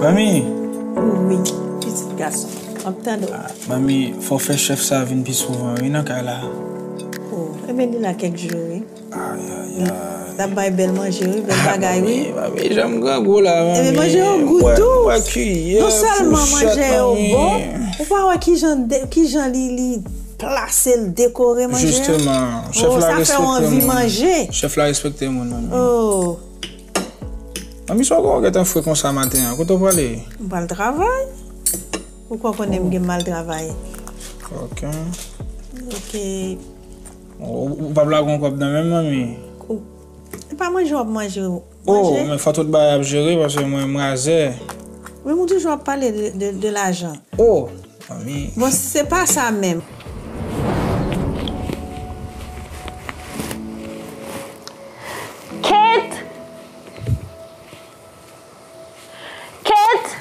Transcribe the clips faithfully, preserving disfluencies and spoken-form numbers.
Manmi! Wi, pitit gason. M ap tande w. Manmi, fò w fè chèf sa vin pi souvan, wi, nan kay la. Oh, ebyen, li la kèk jou, wi. Ayayay. L ap bay bèl manje, wi, bèl bagay, wi. Manmi, manmi, jan m grangou la, manmi. Ebyen, manje yo gou tou. Wè kiyè, Non sèlman fouchèt, manje yo manmi. Bon, ou pa wè kijan de- kijan li, li plase, l dekore manje a? Jisteman, chèf Oh, la sa fè w respekte anvi moun. Manje. Chèf la respekte moun, manmi. Oh, Manmi, sa w gentan fre konsa maten an? Kote w prale? M pral travay. Ou kwè konnen m gen mal travay? Ok. Ok. Ou ou pa vle gon kòb nan men m, manmi? Ou, e pa manje w ap manje. Oh, men fò tout bagay ap jere paske mwen m razè. Wi, ou toujou ap pale de, de, de lajan. Oh, manmi. Bon, se pa sa menm. Kate! Kate!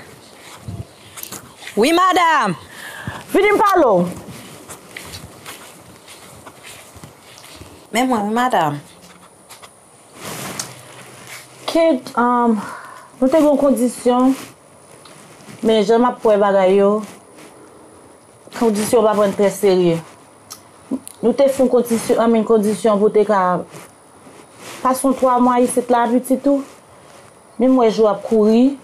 Wi, madanm. Vini m pale w. Men mwen, wi, madanm. Kate, um, nou te gen yon kondisyon, men jan m ap wè bagay yo, kondisyon yo pa pran trè serye. Nou te fè yon kondisyon, I mean, kondisyon pou te ka pase yon twa mwa isit la, pitit ou. Men m wè jou ap kouri.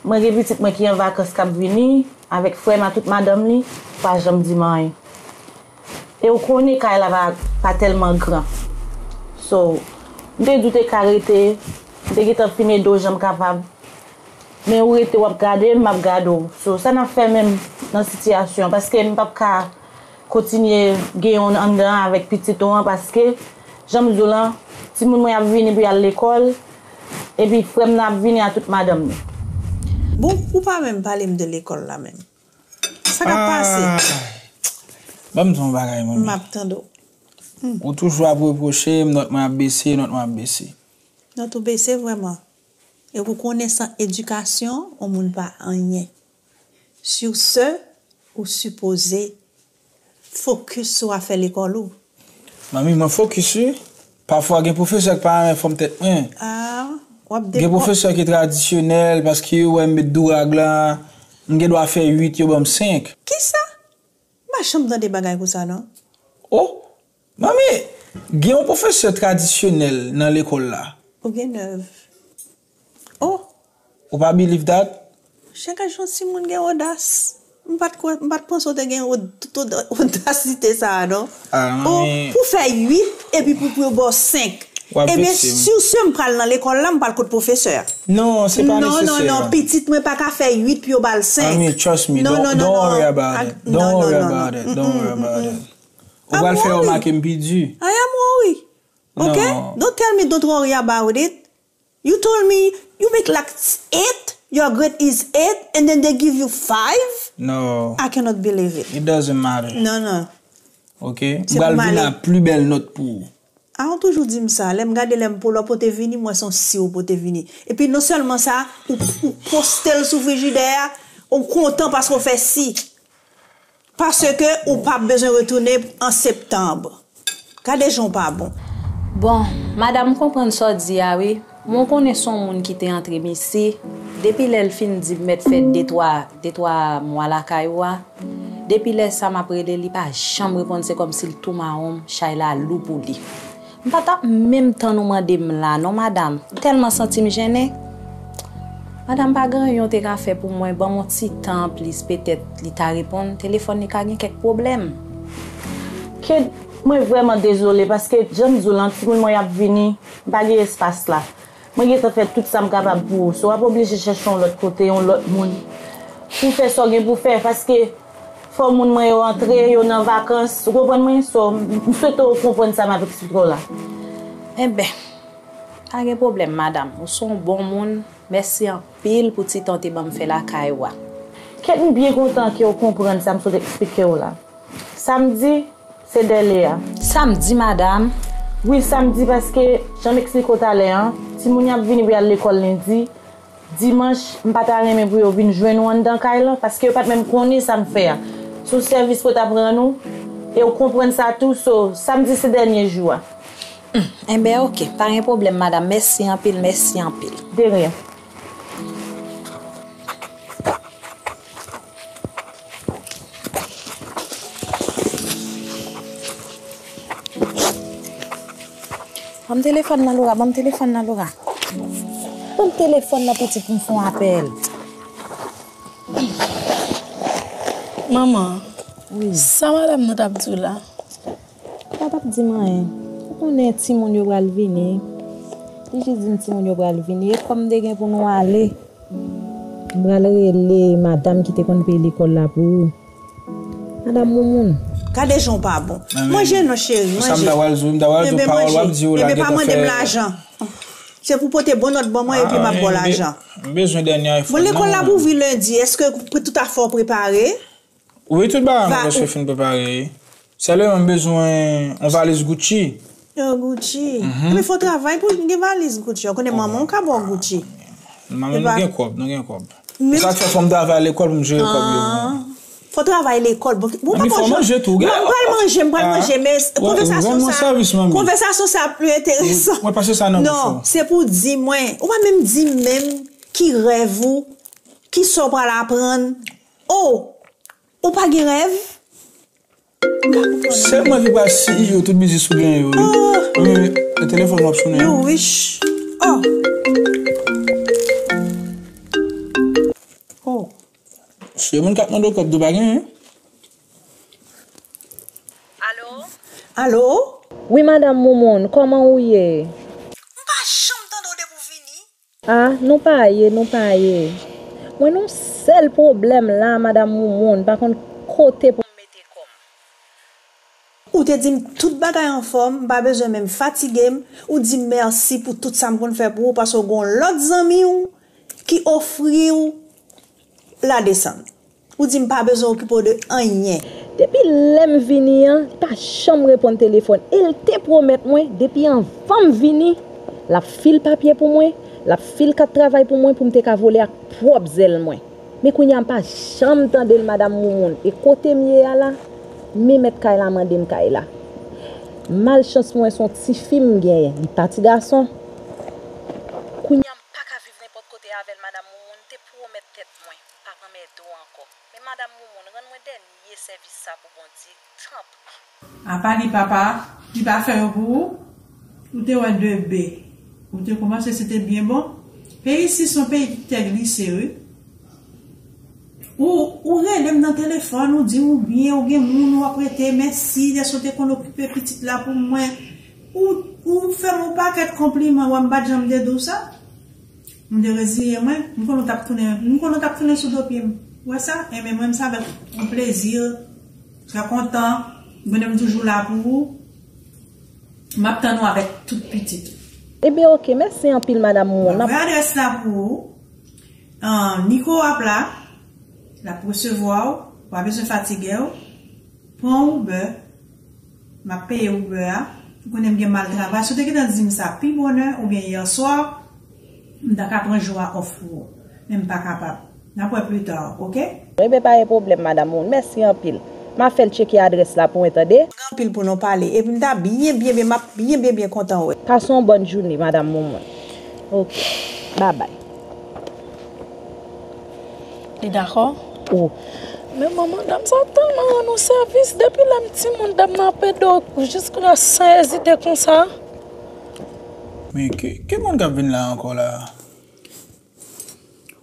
Mwen gen pitit mwen ki an vakans k ap vini, avèk frè m ak tout madanm li, ou pa janm di m anyen. E ou konnen kay la pa, pa tèlman gran. So, m te di w te ka rete, m te gentan fin ede w jan m kapab. Men ou rete w ap gade m, m ap gade w. So, sa n ap fè menm nan sitiyasyon an? Paske m p ap ka kontinye gen yon anndan avèk pitit ou an, paske, jan m di w lan, timoun mwen ap vini pou y al lekòl, epi frè m nan ap vini ak tout madanm li. Bon, ou pa menm pale m de lekòl la menm. Sa k ap pase? Ah, ban m di w yon bagay, manmi. M ap tande w. Ou toujou ap repwoche m, nòt mwen ap bese, nòt mwen ap bese. Nòt ou bese vrèman. E ou konnen san edikasyon, yon moun pa anyen. Sur ce, ou sipoze fokis sou afè lekòl ou. Manmi, mwen fokis wi. Pafwa gen pwofesè ki pa renmen fòm tèt mwen. Ah, w ap Gen pwofesè ki tradisyonèl paske yo wè m met dourag la, m gen dwa fè uit, yo ban m senk. Kisa? M pa janm tande bagay konsa non. Oh, manmi, gen yon pwofesè tradisyonèl nan lekòl la. Ou gen nèv. Oh, Ou pa believe that? Chè, gad jan timoun gen odas. M pa t kwè, m pa t panse w te gen od- tout od- odasite sa a non. Ah, Oh, manmi. Pou fè uit epi pou, pou yo ba w senk. W ap Ebyen, vekse m. Sur ce, m pral nan lekòl la, m pral kot pwofesè a. Non, se pa Non, non, nesesè. non, pitit mwen pa ka fè uit pou yo ba l senk. Manmi, trust me. Non, Don't, non, non, don't non. worry about Ah, it. non, Don't non, worry non, about non. it. Don't worry about it. Ou I'm pral fè yo worried. make m pi di. I am worried. Ok? Non. Don't tell me don't worry about it. You told me you make like eight, your grade is eight, and then they give you five? No. I cannot believe it. It doesn't matter. Non, non. Ok? M Se pral pou m vin ale. Ak pli bèl nòt pou ou. A, ou toujou di m sa. Lè m gade lè m pou lè w pote vini, m wè se yon si ou pote vini. Epi non sèlman sa, ou, ou poste l sou frijidè a, ou kontan paske w fè si. Paske ou p ap bezwen retounen an septanm. Gade jan w pa bon. Bon, madanm, m konprann sa w di a wi. Mwen konnen se yon moun ki te antre m isi. Depi lè l fin di m mèt fè de twa, de twa mwa lakay ou a, depi lè sa m ap rele li pa janm reponn, se kòmsi l tou mawon m, chay la lou pou li. M pa t ap menm tann ou mande m la non, madanm. M tèlman santi m jennen. Madanm, pa gen anyen w te ka fè pou mwen, ban m yon ti tan anplis, petèt li ta reponn, telefòn li ka gen kèk pwoblèm. Kate, mwen vrèman dezole paske jan m di w lan, timoun mwen y ap vini, m pa gen espas la. Mwen gentan fè tout sa m kapab pou ou. So, w ap oblije chèche yon lòt kote, yon lòt moun pou fè sa w gen pou fè, paske fò moun mwen yo antre, yo nan vakans, ou konprann mwen? So, m swete w konprann sa m ap eksplike w la. Enben, pa gen pwoblèm, madanm. Ou se yon bon moun. Mèsi anpil pou ti tan w te ban m fè lakay ou a. Kate, m byen kontan ke w konprann sa m sot eksplike w la. Samdi, se dèle a. Samdi, madanm? Wi, samdi, paske jan m eksplike w talè an, timoun yo ap vini pou y al lekòl lendi. Dimanch, m pa ta renmen pou yo vin jwenn ou anndan kay lan, paske yo pa t menm konnen sa m fè a. Se yon sèvis pou yo t ap rann ou, e w konprann sa tou, so, samdi se dènye jou a. Enben, oke, pa gen pwoblèm, madanm. Mèsi anpil, mèsi anpil. De ryen. Ban m telefòn nan, Laura, ban m telefòn nan, Laura. Ban m telefòn nan, pitit, pou m fè yon apèl. Manman, wi, sa madanm nou t ap di w la? Sa p ap di m anyen. Ou konnen timoun yo pral vini. Li jis di m timoun yo pral vini. E kòm m te gen pou nou ale, m pral rele madanm ki te konn peye lekòl la pou ou. Madanm Moumoun. Gade jan w pa bon. Manje non, cheri, manje. Sa m ta pral di w, m ta pral di w pawòl w ap di w la gentan fè. Enben, pa mande m lajan. Se pou pote bon nòt ban mwen, epi m ap ba w lajan. M bezwen dènye iPhone. Bon, lekòl la ap ouvri lendi. Èske tout afè w prepare? Wi, tout bagay mwen prèske fin prepare. Sèlman m bezwen yon valiz Gucci. Yon Gucci. Enben, fò w travay pou w gen valiz Gucci. Ou konnen manman w ka ba w Gucci. Manman, nou gen kòb, nou gen kòb. Sa k fè fò m travay lekòl pou m jere kòb yo. Fò w travay lekòl. Bon, ou pa pran jan. Mwen pral manje, m pral manje, men konvèsasyon sa, konvèsasyon sa pli enteresan. Mwen pase sa nan bouch ou. Non, se pou w di mwen. Ou pa menm di m menm ki rèv ou, ki sa w pral aprann. Oh, ou pa gen rèv? Se mwen ki pral C E O tout biznis ou genyen yo, wi. Wi, e telefòn w ap sonnen. You wish. Oh. Oh. Se moun k ap mande w kòb tou pa genyen. Alo? Alo? Wi, madanm Moumoun, kòman ou ye? M pa janm tande w depi w vini. Ah, nou pa ye, nou pa ye. Mwen nan yon sèl pwoblèm la, madanm Moumoun, m pa konn kote pou m mete kò m. Ou te di m tout bagay anfòm, m pa bezwen menm fatige m, ou di m mèsi pou tout sa m konn fè pou ou, paske w gen yon lòt zanmi w ki ofri w ladesann. Ou di m pa bezwen okipe w de anyen. Depi lè m vini an, li pa janm reponn telefòn. E l te pwomèt mwen, depi anvan m vini, l ap fil papye pou mwen, l ap fil kat travay pou mwen, pou m te ka vole ak pwòp zèl mwen. Men kounye a, m pa janm tande l, madanm Moumoun. E kote m ye a la, men mèt kay la mande m kay la. Malchans mwen, se yon tifi m genyen, li pa ti gason. Kounye a, m pa ka viv nenpòt kote avè l, madanm Moumoun. M te pwomèt tèt mwen, m p ap anmède w ankò. Men madanm Moumoun, rann mwen dènye sèvis sa pou Bondye, tanpri. Apa li papa, li pa fè yo pou ou? Ou te wè de be. Ou te kòmanse, se te byen bon. Peyi isi se yon peyi ki tè glise, wi. Ou, ou rele m nan telefòn, ou di m ou byen, ou gen moun ou ap rete, mèsi dèske w te konn okipe pitit la pou mwen. Ou, ou fè m yon pakèt konpliman, wè m pa t janm te di w sa. M te reziye mwen, m konnen w t ap tounen, m konnen w t ap tounen sou do pye m. Ou wè sa? Enben mwen, m se avèk yon plezi, trè kontan, konnen m toujou la pou ou. M ap tann ou avèk tout pitit ou. Ebyen, oke, mèsi anpil, madanm Moumoun. M ap voye adrès la pou ou. Ah, Nico ap la, l ap resevwa w, ou pa bezwen fatige w. Pran Uber, m ap peye Uber a. Ou konnen m gen mal travay. Si w te gentan di m sa pi bonè oubyen yè swa, m ta ka pran jou a òf pou ou. Men m pa kapab. N ap wè pita, oke? Ebyen, pa gen pwoblèm, madanm Moumoun. Mèsi anpil. M a fè l tcheke adrès la pou mwen, tande? Anpil pou nou pale. Epi m ta byen, byen, byen, m ap byen, byen, byen kontan wè. Pase yon bòn jounen, madanm Moumoun. Oke. Babay. Li dakò? O. Men manman, dam sa tèlman rann nou sèvis. Depi lè m timoun, dam nan ap ede w jiskounye a san ezite konsa. Men ki, ki moun k ap vin la ankò la?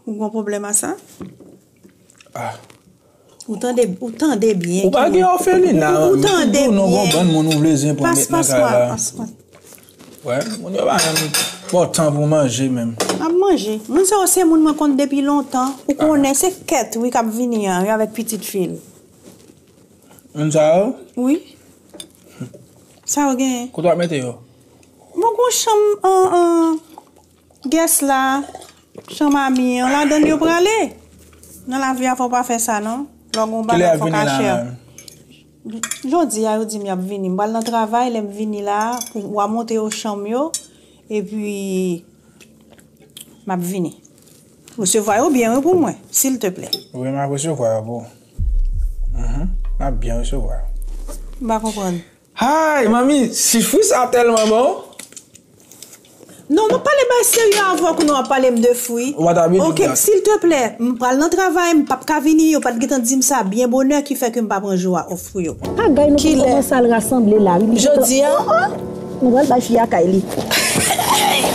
Ou gen pwoblèm a sa? Ah. Ou tande, ou tande byen. Ou pa gen òfelina, ou tande byen. Non, gon bann moun ou vle zen pran met nan kay la. Pas, pas, pas. Wè, moun yo pa menm pran tan pou manje menm. Ap manje. Moun sa yo se moun mwen konn depi lontan. Ou konnen se Kèt, wi, k ap vini an, wi, avèk pitit fi l. Moun sa yo? Wi. Sa yo genyen? Kote w ap mete yo? Mwen gon chanm an, an, Guest la, chanm ami an, ladann yo prale. Nan lavi a, fò w pa fè sa, non. Lè w gen yon bagay, fò w ka chè. Kilè y ap vini la menm? Jodi a, yo di m y ap vini. M pral nan travay, lè m vini la, pou w a montre yo chanm yo, epi m ap vini. Resevwa yo byen, wi, pou mwen, silteplè. Wi, m ap resevwa yo pou ou. Mhm. M ap byen resevwa yo. M pa konprann. Hay, manmi, ti fwi sa tèlman bon. Non, m ap pale bagay serye avè w, kounye a w ap pale m de fwi. Ou pa ta vle di dat. Oke, silteplè, m pral nan travay, m p ap ka vini, yo pa t gentan di m sa byen bonè, ki fè ke m pa pran jou a òf pou yo. Bagay nou te kòmanse al rasanble la, wi. Jodi a? Nou pral bay fi a kay li.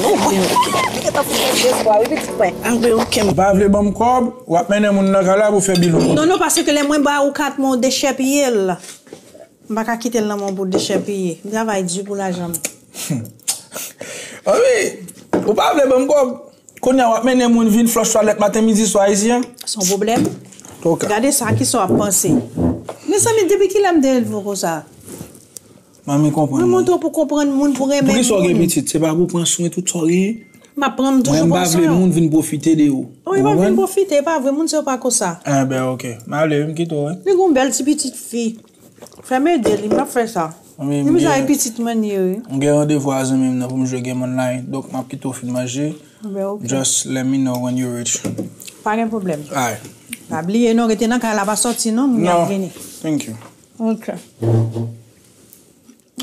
Nou gentan fout pèdi espwa wi, pitit mwen. Anben, oke. Ou pa vle ban m kòb, w ap mennen moun nan kay la pou fè bil ou. Non, non, paske lè mwen ba ou kat mwen, ou dechèpiye l. M pa ka kite l nan men w pou w dechèpiye. M travay di pou lajan m. Anben, ou pa vle ban m kòb. Kounye a, w ap mennen moun vin flòch twalèt maten, midi, swa isi a? Se yon pwoblèm. Gade sa, kisa w ap panse? Mezanmi, depi kilè m te elve w konsa? Manmi, konprann mwen. Mwen montre w pou konprann moun, pou renmen moun. Poukisa w gen pitit? Se pa pou pran swen tout sa w genyen? M ap pran, m toujou pran swen w. Mwen, m pa vle moun vin pwofite de ou. Ou konprann? Wi, pa vin pwofite, e pa vre, moun sa yo pa konsa. Enben, oke. M ale wi, m kite w wi. Li gen yon bèl ti pitit fi. Fè m ede li, m ap fè sa. Li bizwen pitit mwen ye wi. M gen randevou a zanmi m nan pou m jwe game online. Donk, m ap kite w fin manje. Enben, oke. Just let me know when you reach. Pa gen pwoblèm. Alright. Pa bliye non, rete nan kay la, pa sòti non, moun yo ap vini. Thank you. Oke.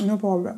No problem.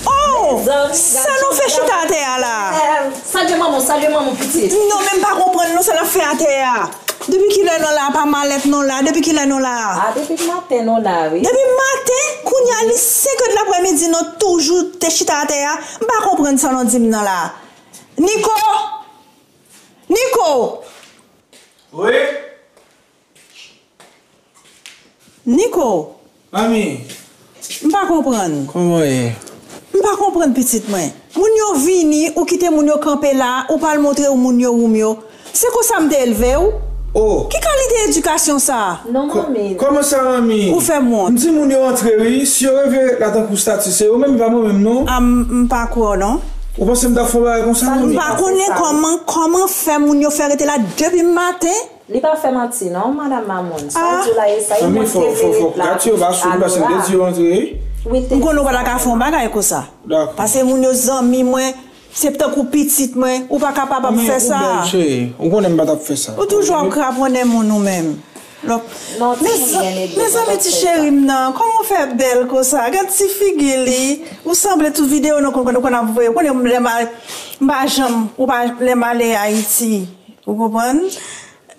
Oh! Sa nou fè chita atè a la? Salye manman w, salye manman w, pitit. Non, men m pa konprann non, sa n ap fè atè a. Depi kilè nou la? Pa malèt nou la. Depi kilè nou la? A, depi maten nou la, wi. Depi maten? Kounye a li senk è de laprèmidi, nou toujou te chita atè a. M pa konprann sa nou di m nan la. Niko! Niko! Wi? Niko! Manmi! M pa konprann. Kòman w ye? M pa konprann, pitit mwen. Moun yo vini, ou kite moun yo kanpe la, ou pa al montre moun yo woum yo. Se konsa m te elve w? Oh! Ki kalite edikasyon sa a? Non, manmi. Kòman sa, manmi? Ou fè m wont. M di moun yo antre, wi. Si yo rive la tankou stati, se yo menm, e pa mwen menm, non. A, m, m pa kwè w, non. Ou panse m t ap fè yon bagay konsa, manmi? M pa konnen kòman, kòman fè moun yo fè rete la depi maten. Li pa fè manti non, madanm Mamoun. Sa l di w la e sa, li montre verite la. Gad yo pa sou li, paske m te di yo antre. M konnen w pa ta ka fè yon bagay konsa. Dakò. Paske moun yo zanmi mwen, se tankou pitit mwen, ou pa kapab ap fè sa. Ou bèl, cheri. Ou konnen m pa t ap fè sa. Ou toujou ap kraponnen moun ou menm. Mezanmi, ti cheri m nan, kòman w fè bèl konsa? Gad ti figi li. Ou sanble tout videyo nou konn, konn ap voye. Ou konnen lè m a, m pa janm, ou pa, lè m ale Ayiti. Ou konprann?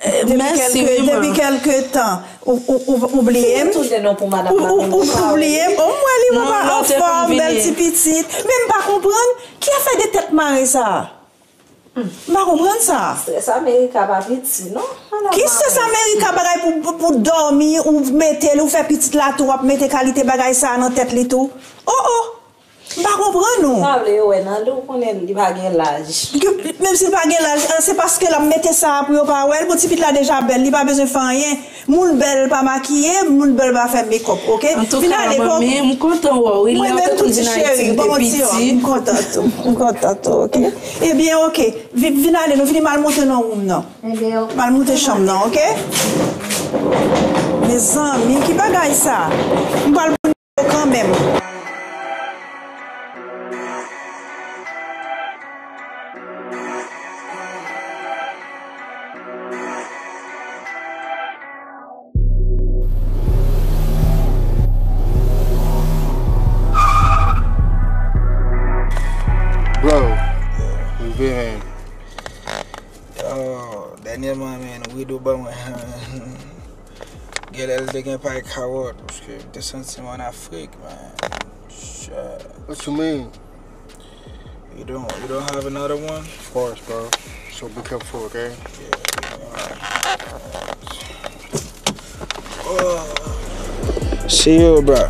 Depi kèlke tan, ou, ou, ou, ou bliye m? Ou, ou, ou bliye m? Oh, m wè li, papa anfòm, bèl ti pitit. Men m pa konprann, ki afè de tèt mare sa a? M pa konprann sa. Strès Amerika pa piti, non. Ki strès Amerika, bagay pou, pou, pou dòmi, ou mete l, ou fè pitit la tou, w ap mete kalite bagay sa a nan tèt li tou. Oh, oh! M pa konprann ou. Sa vle yo wè nan li, ou konnen li pa gen laj. Menm si l pa gen laj, an, se paske l ap mete sa a pou yo pa wè l. Bon, ti pitit la deja bèl, li pa bezwen fè anyen. Moun bèl pa makiye, moun bèl pa fè mekòp, oke? Vin ale, manmi, m kontan wè w, wi. Lè w te konn vin Ayiti, m te piti. M kontan tou, m kontan tou, oke? Ebyen, oke. Vin, vin ale, nou vini m al monte nan woum nan. M al monte chanm nan, oke? Mezanmi, ki bagay sa? M pral kanmenm. Oh, dènyèman, man, Wido ban mwen. Genlè l te gen pay kawòt, paske m te santi m ann Afrik, man. Shit. What you mean? You don't, you don't have another one? Of course, bro. So be careful, okay? Yeah, yeah, alright. See you, bro.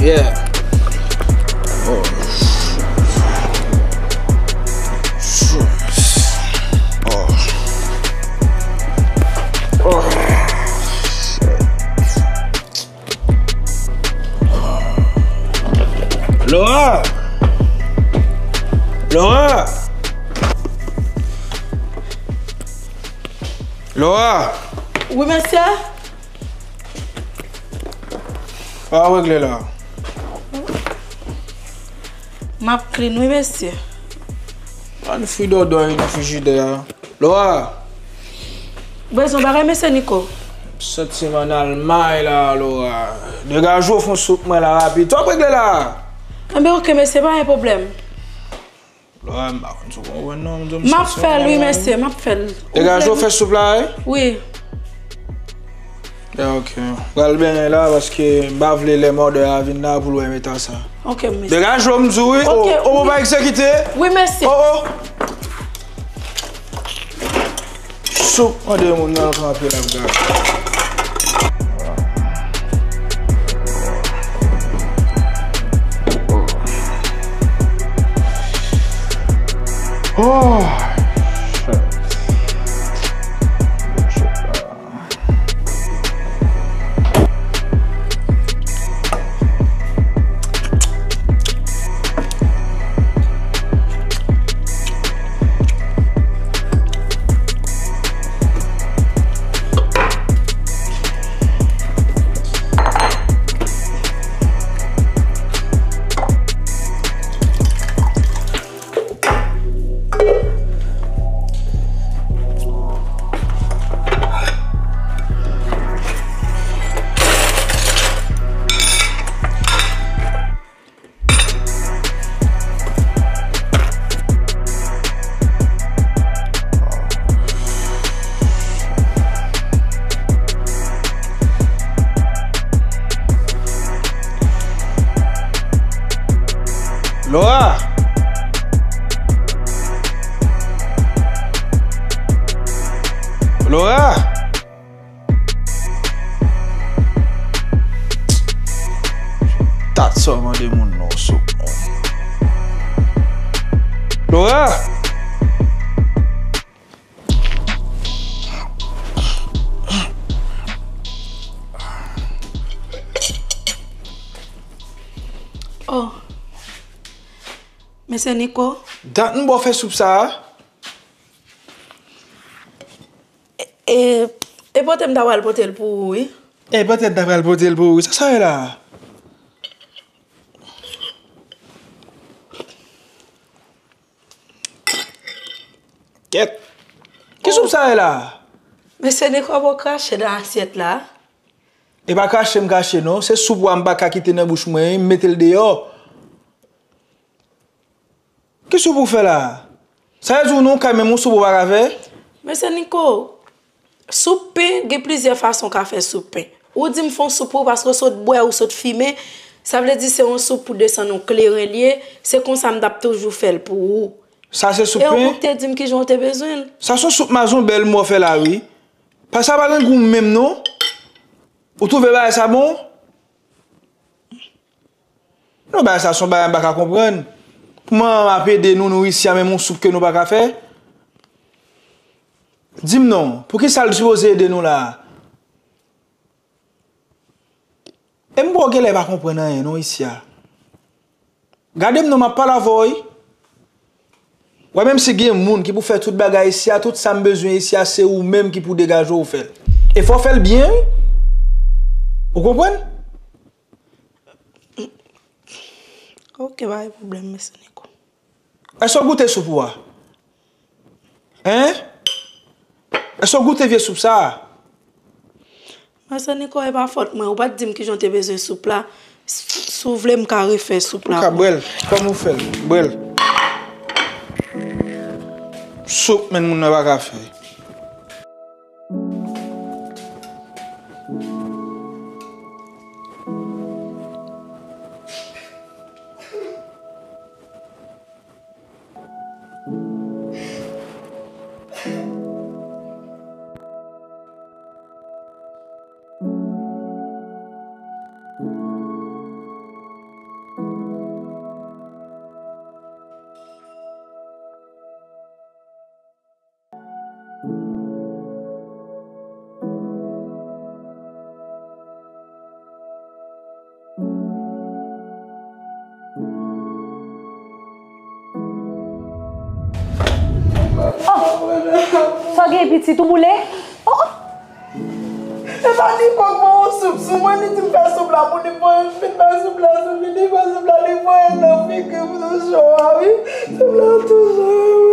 Yeah. Oh. Oh. Oh. Laura! Laura! Laura! Wi, mesye. Sa w ap regle la? M ap clean, wi, mesye. Ann fri dòdò nan frijidè a. Laura! Bezwen bagay, mesye Niko? M santi m ann Almay la, Laura. Degaje w fè yon soup mwen la rapid. Sa w ap regle la? Enben, oke, mesye, pa gen pwoblèm. Laura, m pa konn si w konprann non, m di w m santi m ann Almay. M ap fè l, wi, mesye, m ap fè l. Degaje w fè soup la, wi? Wi. Ya, oke. Pral benyen la, paske m pa vle lè mòdè a vin la pou l wè m eta sa. Oke, mesye. Degaje w, m di w, wi. Oke, o, o, wi. Ou pa egzekite? Wi, mesye. O, o. Soup, mande moun nan kanpe l ap gade. Oh, shit. Laura! Laura! Tat sa w mande moun nan soup non. Laura! Oh. Mesye Niko. Dat m ba w fè soup sa a. E, e, e pote m ta pral pote l pou ou, wi. E pote m ta pral pote l pou ou, wi. Sa sa ye la? Kèt! Ki soup sa ye la? Mesye Niko, bon, krache nan asyèt la. E pa krache m krache non, se soup ou a m pa ka kite nan bouch mwen, m mete l deyò. Ki soup ou fè la? Sa vle di w nan yon kay menm yon soup ou pa ka fè? Mesye Niko, soup pen, gen plizyè fason w ka fè soup pen. Ou di m fè yon soup pou ou paske w sot bwè, ou sot fimen, sa vle di se yon soup pou desann yon kleren l ye, se konsa m t ap toujou fè l pou ou. Sa se soup pen? E ou te di m kijan w te bezwen l. Sa se yon soup mazonbèl m wè w fè la wi. Paske sa pa gen gou menm non. Ou twouve bagay sa bon? Non, bagay sa se yon bagay m pa ka konprann. Kòman m ap ede nou, nou isi a, menm yon soup ke nou pa ka fè? Di m non, poukisa l sipoze ede nou la a? E m kwè w genlè pa konprann anyen non isi a. Gade m non, m ap pale avè w wi. Wè, menm si gen moun ki pou fè tout bagay isi a, tout sa m bezwen isi a, se ou menm ki pou degaje w fè l. E fò w fè l byen wi. Ou konprann? Ok, pa gen pwoblèm, mesye Niko. Èske w goute soup ou a? Hein? Èske w goute vye soup sa a? Mesye Niko, e pa fòt mwen. Ou pa t di m kijan w te bezwen soup la. S-, si w vle, m ka refè soup la pou ou. Ou ka bwè l. Kòman w fè l? Bwè l. Soup menm moun nan pa ka fè. Oh! Sa w gen pitit ou boule? Oh! E pa li pòk ban yon soup sou mwen, li di m fè soup la pou li, mwen fin fè soup la sou li, li fè soup la, li voye nan figi m sou cho a wi. Soup la toujou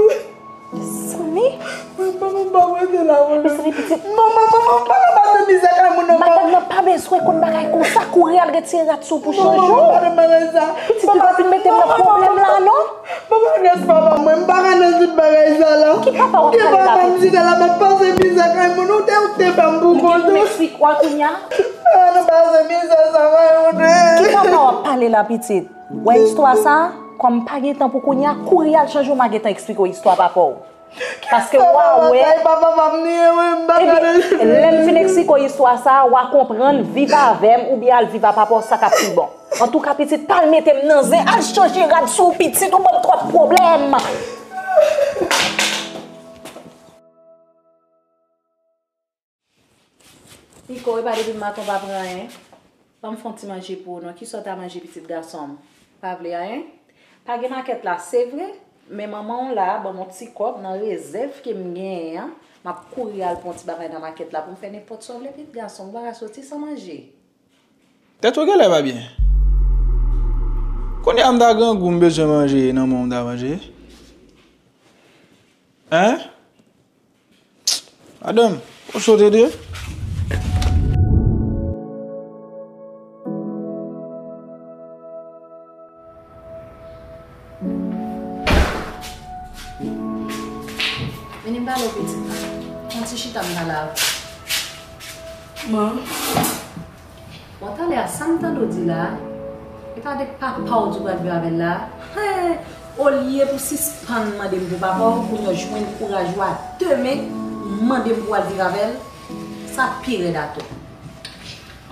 wi. Mezanmi. Mwen pa mwen pa rete la mwen. Mezanmi pitit. Manman, manman, pa ka pase mizè kay moun nan. Madanm nan pa bezwen konn bagay konsa, kouri al retire rad sou pou chanje w. Manman, pa nan bagay sa. Pitit ou pa fin mete m nan pwoblèm la non. Manman, rès papa mwen, m pa ka nan tout bagay sa la. Ki papa w ap pale la pitit? Ki papa m di la, m ap pase mizè kay moun, ou te, ou te fè m pou kont ou. Ou m eksplike w kounye a. Ki papa w ap pale la pitit? Wè istwa sa, kòm pa gen tan pou kounye a, kouri al chanje w, m a gentan eksplike w istwa papa w. Paske w a wè. Ebyen, lè m fin eksplike w istwa sa, w a konprann, viv avè m oubyen al viv a papa w, sa k ap pi bon. Antouka, pitit, pa al mete m nan zen, al chanje rad sou w, pitit, ou ban m twòp pwoblèm. Niko, e pa depi maten w pa pran anyen? Ban m fè yon ti manje pou ou non. Kisa w ta manje pitit gason m? Pa vle anyen? Pa gen makèt la, se vre, men manman w la ban m yon ti kòb nan rezèv ke m genyen an. M ap kouri al pran yon ti bagay nan makèt la pou m fè nenpòt sa w vle pitit gason m. Ou pa ka soti san manje. Tèt ou genlè pa byen. Kounye a m ta grangou m bezwen manje nan men w m ta manje. Hein? Madanm, ou sot ede? Vini m pale w pitit la. Pran ti chita m pale avè w. Bon. Bon, talè a, sa m tande w di la a, e pa de papa w di w pral viv avè l la a? Hen! Olye pou w sispann mande m pou papa w, kounye a w jwenn kouraj ou a de men, mande m pou w al viv avè l, sa pi rèd atò.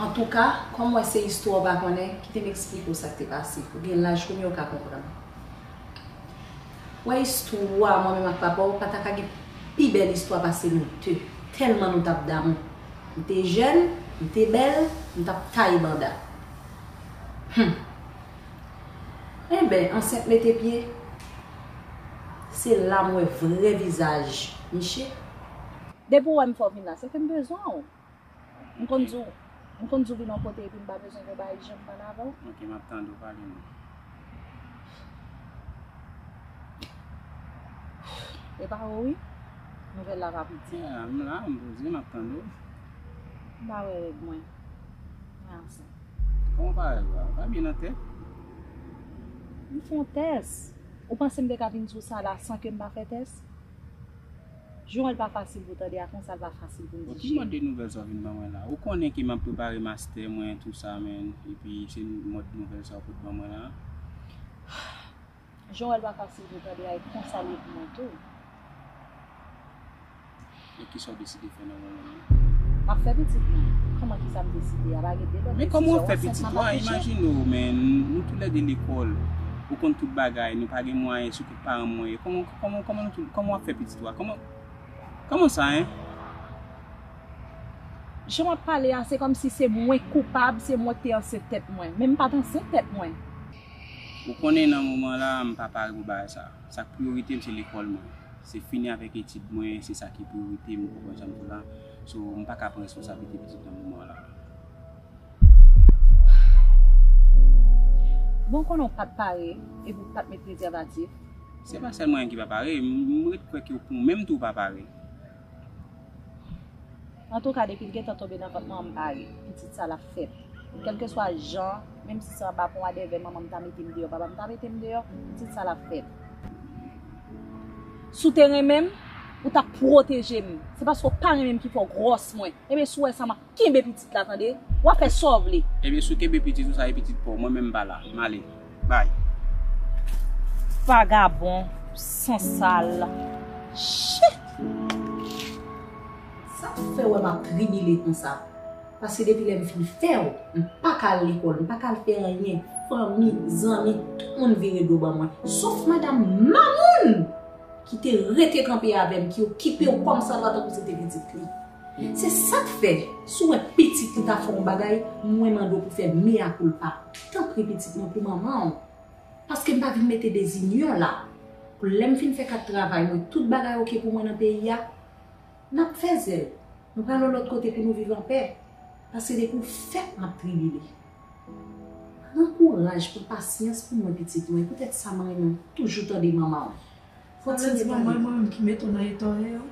Antouka, kòm w wè se istwa w pa konnen, kite m eksplike w sa k te pase. Ou gen laj kounye a w ka konprann. Wè istwa mwen menm ak papa w pa ta ka gen pi bèl istwa pase nou de. Tèlman nou t ap damou. M te jèn, m te bèl, m t ap taye banda. Hum. Enben, ansent mete pye, se la m wè vrè vizaj Miche. Depi w wè m fè w vin la, se ke m bezwen w. M konn di w, m konn di w vin yon kote epi m pa bezwen gen bagay janm pale avè w. Ok, m ap tande w pale non. E pa ou wi, nouvèl la pa piti. Yeah, m la, m poze, m ap tande w. M pa wè règ mwen. Mwen ansent. Kòman w pa wè règ la? Ou pa byen nan tèt? M fè yon tès. Ou panse m te ka vin di w sa la san ke m pa fè tès? Jan l pa fasil pou tande a konsa l pa fasil pou m dijere. Bon, ki mòd de nouvèl sa w vin ban mwen la? Ou konnen ke m ap prepare mastè mwen, tou sa, men, epi se mòd nouvèl sa w pot ban mwen la? Jan l pa fasil pou tande a, e konsa l ye pou mwen tou. E kisa w deside fè nan moman an? M ap fè pitit mwen. Kòman kisa m deside a? Pa gen de lòt desizyon. Men kòman w ap fè pitit ou a? Imajine w, men, nou toulède lekòl. Ou konn tout bagay, nou pa gen mwayen, se kout paran mwen ye. Kòman, kòman, kòman nou tou, kòman w ap fè pitit ou a? Kòman, kòman sa, en? Jan w ap pale a, se kòmsi se mwen k koupab, se mwen k te ansent tèt mwen. Men m pa t ansent tèt mwen. Ou konnen nan moman la, m pa pare pou bagay sa. Sa k priyorite m, se lekòl mwen. Se fini avèk etid mwen, se sa ki priyorite m, ou konprann sa m di w la. So, m pa ka pran responsablite pitit nan moman la. Bon, konnen w pa t pare, epi w pa t met prezèvatif. Se pa sèl mwen ki pa pare, m, m ret kwè ke w menm tou w pa pare. Antouka, depi l gentan tonbe nan vant manman m, m pare. Pitit sa l ap fèt. Kèlkeswa jan, menm si se anba pon a dèvè manman m ta mete m deyò, papa m ta mete m deyò, pitit sa l ap fèt. Si w te renmen m, ou t ap pwoteje m. Se paske w pa renmen m ki fè w gwòs mwen. Ebyen, si w wè sa, m ap kenbe pitit la, tande. W ap fè sa w vle. Ebyen, si w kenbe pitit ou, sa e pitit pa w. Mwen menm m pa la. M ale. Bay. Vagabon, sansal. Shit! Sa k fè w wè m ap tribile konsa? Paske depi lè m fin fè w, m pa ka al lekòl, m pa ka al fè anyen. Fanmi, zanmi, tout moun vire do ban mwen. Sof madanm Mamoun ki te rete kanpe avè m, ki okipe w kòmsadwa tankou se te pitit li. Se sa k fè, si w wè pitit li ta fè yon bagay, mwen mande w pou fè mea culpa. Tanpri pitit mwen, pou manman w. Paske m pa vin mete dezinyon la. Pou lè m fin fè kat travay mwen, tout bagay oke pou mwen nan peyi a, n ap fè zèl. Nou pral yon lòt kote pou nou viv anpè. Paske depi w fèt, m ap tribile. Pran kouraj, pran pasyans pou mwen, pitit mwen. Poutèt sa, m renmen w toujou tande manman w. Fò ti manman, mwen menm ki mete w nan eta w ye a?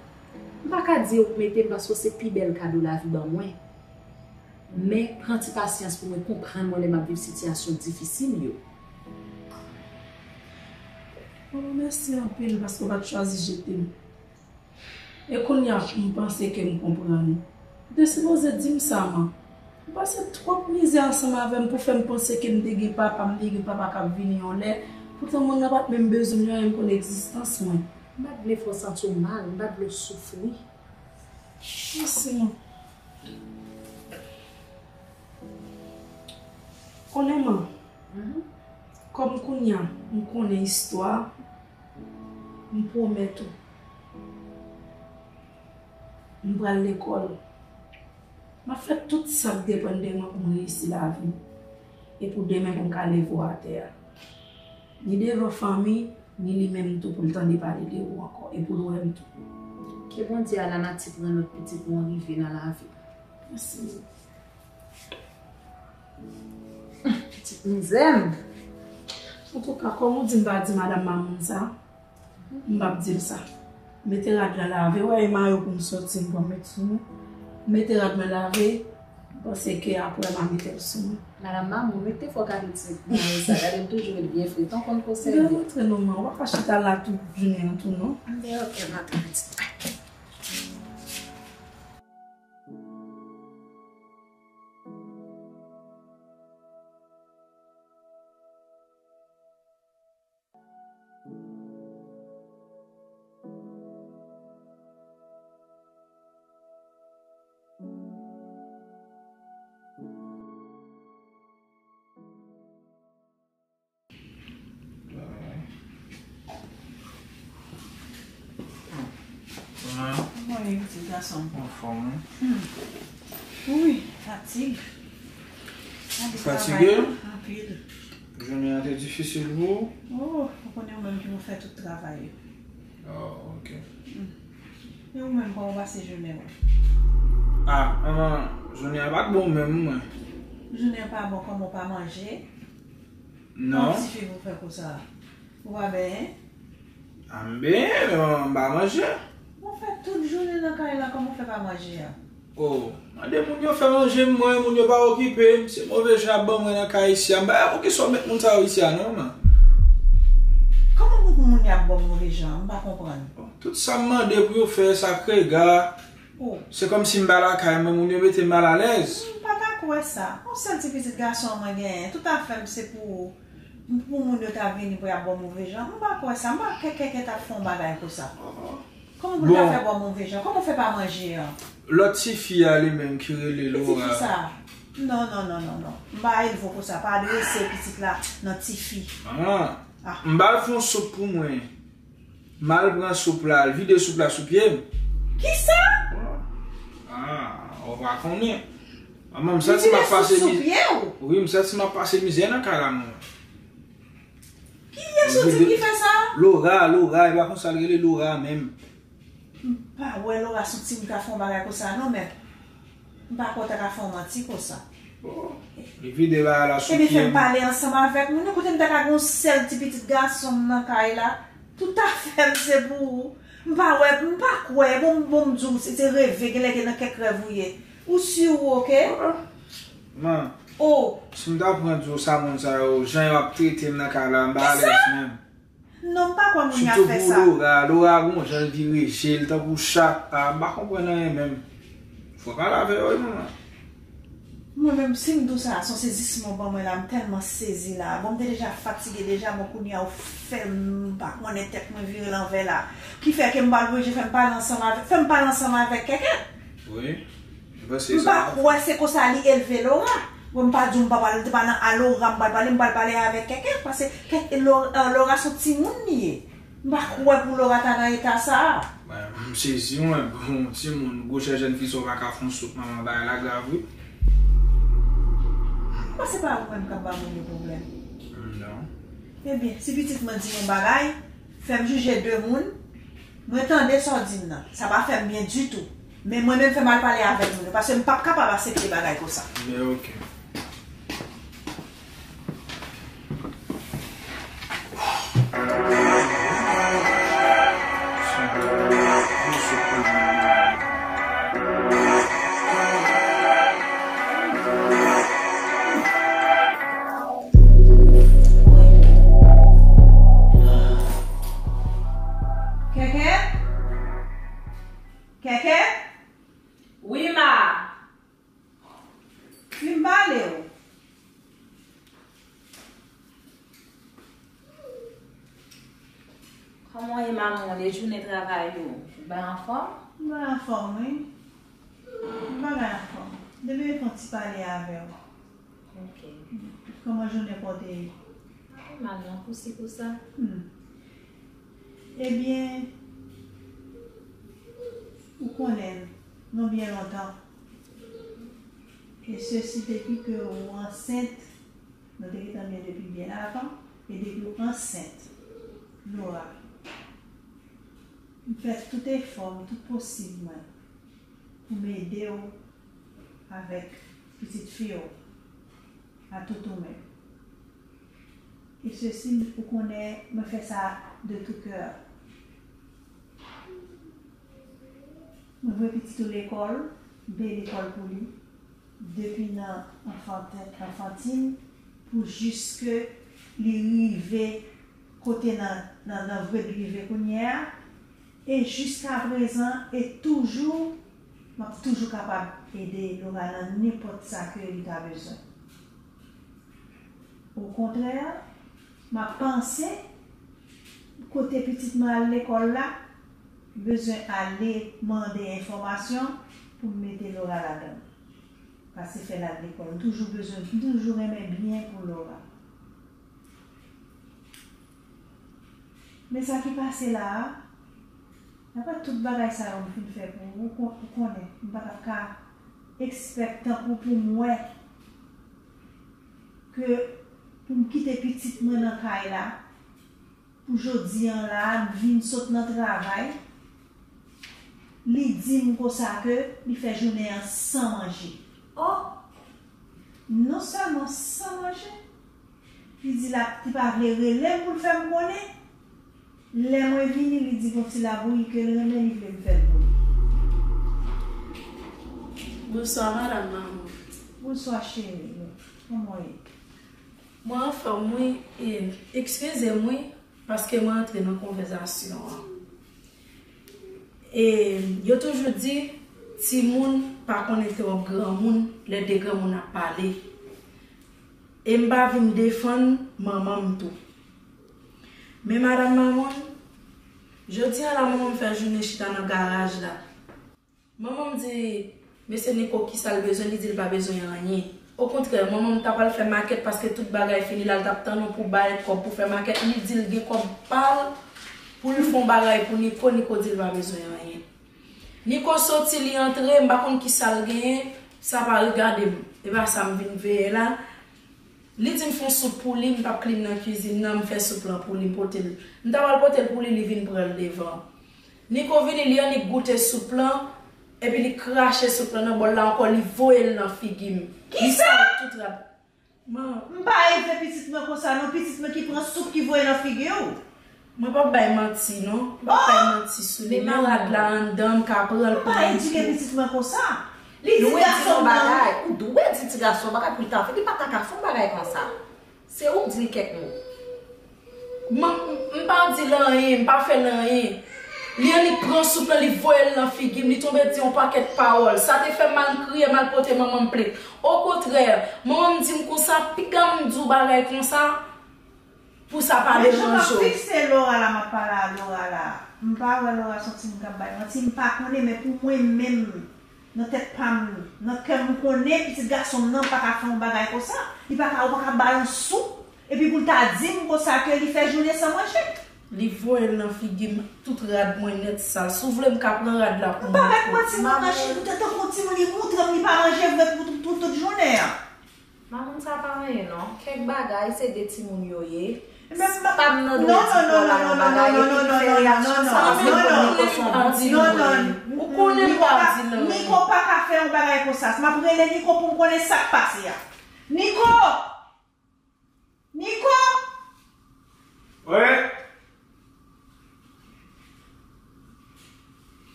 M pa ka di ou mete m paske w se pi bèl kado lavi ban mwen. Men, pran ti pasyans pou mwen, konprann mwen lè m ap viv sitiyasyon difisil yo. Mwen remèsye anpil paske w pa t chwazi jete m. E kounye a, m panse ke m konprann. Ou te sipoze di m sa, man. Ou pase twòp mizè ansanm avè m pou fè m panse ke m te gen papa, m te gen papa k ap vini yon lè. Poutan moun nan pa t menm bezwen m yon anyen, m konn egzistans mwen. M pa t vle fè w santi w mal, m pa t vle w soufri. Mèsi, man. Konnen, man. Mhm. Kòm kounye a, m konnen istwa, m pwomèt ou, m pral lekòl. M ap fè tout sa k depann de mwen pou m reyisi lavi m. E pou demen pou m ka leve w atè a. Ni devan fanmi, ni li menm tou pou l tande pale de ou ankò. E pou l wè m tou. Ke Bondye a lanati pran lòt pitit nou rive nan lavi. Mèsi. Pitit mizè m. Antouka, kòm ou di m pa di madanm Mamoun sa, m p ap di l sa. Mete rad la lave, wè e mayo pou m soti, m pran met sou mwen. Mete rad mwen lave, m panse ke apre m a mete l sou mwen. Madanm Mamoun, wi, te fò kalite mayo sa, gade l toujou ret byen fre, tan konn konsève. Mwen rantre non, man, ou pa ka chita la tout jounen an tou, non. Anben, ok, m ap pati. Kòman w ye, pitit gason m? Anfòm, wi. Hmm. Wi, fatig. Fatige? Anpil. Jounen an te difisil pou ou? Oh, ou konnen ou menm ki pou fè tout travay yo. Oh, ok. Hmm. E ou menm, kòman w pase jounen w? Ah, ah, jounen an pa t bon menm, mwen. Jounen an pa bon, kòman w pa manje? Non. Kòman tifi pou fè konsa? Ou pa benyen? Ah, m benyen, men m pa manje. Ou fè tout jounen nan kay la, kòman w fè pa manje a? Oh, mande moun yo fè manje m, mwen, moun yo pa okipe m, se move jan y ap ban mwen nan kay isi a. M pa wè poukisa w met moun sa yo isi a, non, man. Kòman pou moun y ap ban w move jan? M pa konprann. Bon, tout sa m mande pou yo fè, sa k rega. Oh. Se kòmsi m pa lakay mwen, moun yo mete m malalèz. M pa ta kwè sa. Yon sèl ti pitit gason mwen genyen, tout afè m se pou ou. Pou moun yo ta vini pou y ap ba w move jan, m pa kwè sa, m pa kwè kèkè t ap fè yon bagay konsa. Kòman pou l ta fè ba w move jan? Kòman w fè pa manje an? Lòt tifi a li menm ki rele Laura. Ki tifi sa? Non, non, non, non, non. M pa elve w konsa, pa adrese pitit la nan tifi. Ah. Ah. M ba l fè yon soup pou mwen. M al pran soup la, al vide soup la sou pye m. Kisa? Ah, ou pa konnen. Manman, m santi m ap pase mizè. Wi, m santi m ap pase mizè nan kay la, manman. Kiyès ou di ki fè sa? Laura, Laura, e pa konsa l rele, Laura menm. M pa wè Laura sou ti m ka fè yon bagay konsa non, men m pa kwè w ta ka fè yon manti konsa. Bon, li vide bagay la sou pye m. Ebyen, fè m pale ansanm avèk moun yo, kote m ta ka gen yon sèl ti pitit gason m nan kay la. Tout afè m se pou ou. M pa wè, m pa kwè, bon, bon, m di w, se, se reve, genlè gen nan kèk rèv ou ye. Ou si ou oke? Man, si m ta pran di w sa moun sa yo, jan yo ap trete m nan kay la, m pa alèz menm. Non, m pa kwè moun y ap fè sa. Sitou pou Laura, Laura gon jan l vire je l tankou chat. A, m pa konprann anyen menm. Fò pale avè yo, wi, manman. Mwen menm, si m di w sa, se yon sezisman w ban mwen la, m tèlman sezi la. Bon, m te deja fatige deja, bon, kounye a ou fè m pa konnen tèt mwen vire lanvè la. Ki fè ke m pral oblije fè m pale ansanm avèk, fè m pale ansanm avèk Kèkè. Wi. M pa kwè se konsa li elve Laura. Bon, m pa di w m pa pale, m te pa nan a Laura, m pral pale, m pral pale avèk Kèkè. Paske Kè-, Laura, Laura se yon timoun li ye. M pa kwè pou Laura ta nan eta sa a. Mwen, m sezi, mwen. Bon, timoun, gwosè jèn fi sa w pa ka fè yon sot, manman, bagay la grav, wi. Mwen, se pa ou menm k ap ba moun yo pwoblèm. Non. Ebyen, si pitit mwen di yon bagay, fè m jije de moun, mwen tande sa w di m nan. Sa pa fè m byen ditou. Men mwen menm, fè m al pale avèk moun yo, paske m p ap kapab aksepte bagay konsa. Men oke. Kèkè? Kèkè? Wi, ma. Vin pale w. Kòman w ye, manman? Lè jounen travay ou, ou bay anfòm? M bay anfòm, wi. M bagay anfòm. Depi m fè yon ti pale avè w. Ok. Kòman jounen pa w te ye? Pa pi mal non, pou si pou sa. Hmm. Ebyen, ou konnen, non byen lontan. E sesi depi ke ou ansent, nou te gentan byen depi byen avan, e depi ou ansent, Laura, m fè tout efò m, tout posib mwen, pou m ede w avèk pitit fi w a tout ou menm. E sesi, ou konnen, mwen fè sa de tout cœur. Mwen voye pitit ou lekòl, m peye lekòl pou li, depi nan anfantin, anfantin, pou jiske li rive kote nan, nan, nan vre li rive kounye a, e jiskaprezan, e toujou, m ap toujou kapab ede Laura nan nenpòt sa ke li ta bezwen. Okontrè, m ap panse, kote pitit mwen al lekòl la, bezwen ale mande enfòmasyon pou m mete Laura ladan l. Pase fè l al lekòl. M toujou bezwen, m toujou renmen byen pou Laura. Men sa ki pase la a, daprè tout bagay sa yo m fin fè pou ou, ou kon-, ou konnen, m pa t ap ka ekspèk tankou pou m wè ke pou m kite pitit mwen nan kay la, pou jodi an la, m vin sot nan travay, li di m konsa ke li fè jounen an san manje. Oh! Non sèlman san manje, li di l ap, li pa vle rele m pou l fè m konnen. Lè mwen vini, li di gon ti labouyi ke l renmen, li vle m fè l pou li. Bonswa, madanm Mamoun. Bonswa, cheri. Kòman w ye? Mwen anfòm, wi. E, eskize m, wi, paske mwen antre nan konvèsasyon an. E, yo toujou di, timoun pa konnen twòp granmoun lè de granmoun ap pale. E m pa vin defann manman m tou. Men madanm Mamoun, jodi a la, manman m fè jounen chita nan garaj la. Manman m di mesye Niko kisa l bezwen, li di l pa bezwen anyen. Okontrè, manman m ta pral fè makèt paske tout bagay fini la, l t ap tann ou pou bay kòb pou fè makèt, li di l gen kòb pa l pou l fè yon bagay pou Niko, Niko di l pa bezwen anyen. Niko soti, li antre, m pa konn kisa l genyen, sa pa regade m. E pa sa m vin veye la. Li di m fè yon soup pou li, m t ap klin nan kizin nan, m fè soup lan pou li, m pote l. M ta pral pote l pou li, li vin pran l devan. Niko vini, li annik goute soup lan, epi li krache soup lan nan bòl la ankò, li voye l nan figi m. Li sal tout rad. Man. M pa elve pitit mwen konsa non, pitit mwen ki pran soup ki voye nan figi w. Mwen p ap bay manti non, m p ap bay manti sou li, men rad la anndan, m ka pran l pou manti. M pa edike pitit mwen konsa. Li di gason m nan. Ou dwe di ti gason bagay pou li ta fè, li pa ta ka fè yon bagay konsa. Se ou k di l kèk mo. M, m pa di l anyen, m pa fè l anyen. Li annik pran soup lan, li voye l nan figi m, li tonbe di yon pakèt pawòl. Sa te fè m al kriye, m al pote manman m plent. Okontrè, manman m di m konsa, piga m di w bagay konsa, pou sa pa deranje w. Men jan m ap fikse Laura la, m ap pale a Laura la. M pa wè Laura se yon timoun k ap bay manti, m pa konnen, men pou mwen menm, nan tèt pa m, nan kè m, m konnen pitit gason m nan pa ka fè yon bagay konsa. Li pa ka, ou pa ka ba l yon soup, epi pou l ta di m konsa ke li fè jounen san manje. Li voye l nan figi m, tout rad mwen nèt sal. Si w vle, m ka pran rad la pou mwen. M pa mèt manti non, Nachi, pou tankou yon timoun, li moutre m li pa manje vre pou, pou, pou tout jounen an. Mamoun sa pa anyen non. Kèk bagay, se de timoun yo ye. Pa m nan dwe di Paula yon bagay, epi li fè reyaksyon sa, paske m konnen Niko se yon bon timoun li ye. Ou konnen m pa di l anyen. Niko pa ka fè yon bagay konsa. M ap rele Niko pou m konnen sa k pase a. Niko! Niko! Wi.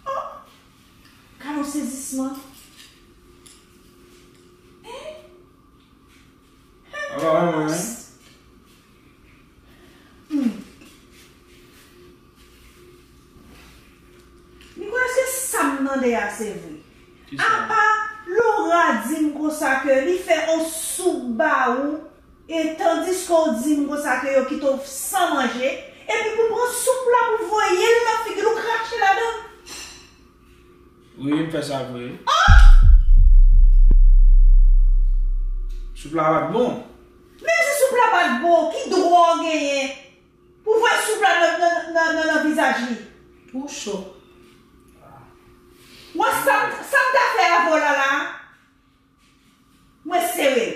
Oh! Gade yon sezisman. Hein? Apa mwen, hein? Hmm. Nicolas, se sa m tande a, se vre. Apa Laura di m konsa ke li fè yon soup ba ou, e tandiske w di m konsa ke yo kite w san manje, epi pou pran soup la pou voye l nan figi l, ou krache ladan l. Wi, m fè sa vre. Ah! Soup la pa t bon. Menm si soup la pa t bon, ki dwa w genyen pou voye soup la nan, nan, nan, nan, nan vizaj li? Ou cho. Wè sa, sa m ta fè avè w la, la. Mwen sere l.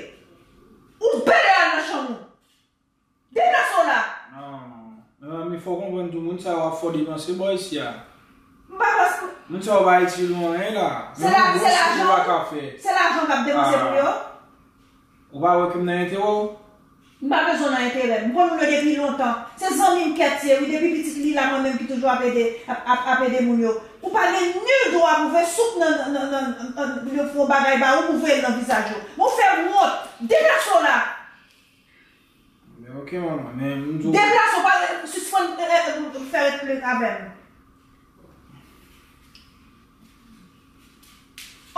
Ou bèlè al nan chanm ou. Deplase w la. Non. Mezanmi, fò w konprann tou, moun sa yo ap fè w depanse bò isi a. M pa panse. Moun sa yo pa itil ou anyen la. Se la, se lajan. Menm yon gwo soup ou pa ka fè. Se lajan k ap depanse pou yo. Ou pa wè ke m nan enterè w? M pa bezwen nan enterè. M konn moun yo depi lontan. Se zanmi m kèt ye, wi. Depi pitit li la, mwen menm ki toujou ap ede, ap, ap, ap ede moun yo. Ou pa gen nil dwa pou voye soup nan, nan, nan, nan, nan, yo fè yon bagay ba ou, pou voye l nan vizaj yo. Bon, fè wont. Deplase w la. Men ok, manman, men m di w. Deplase w, pa sispann, eh, eh, fè ret plenn avè m.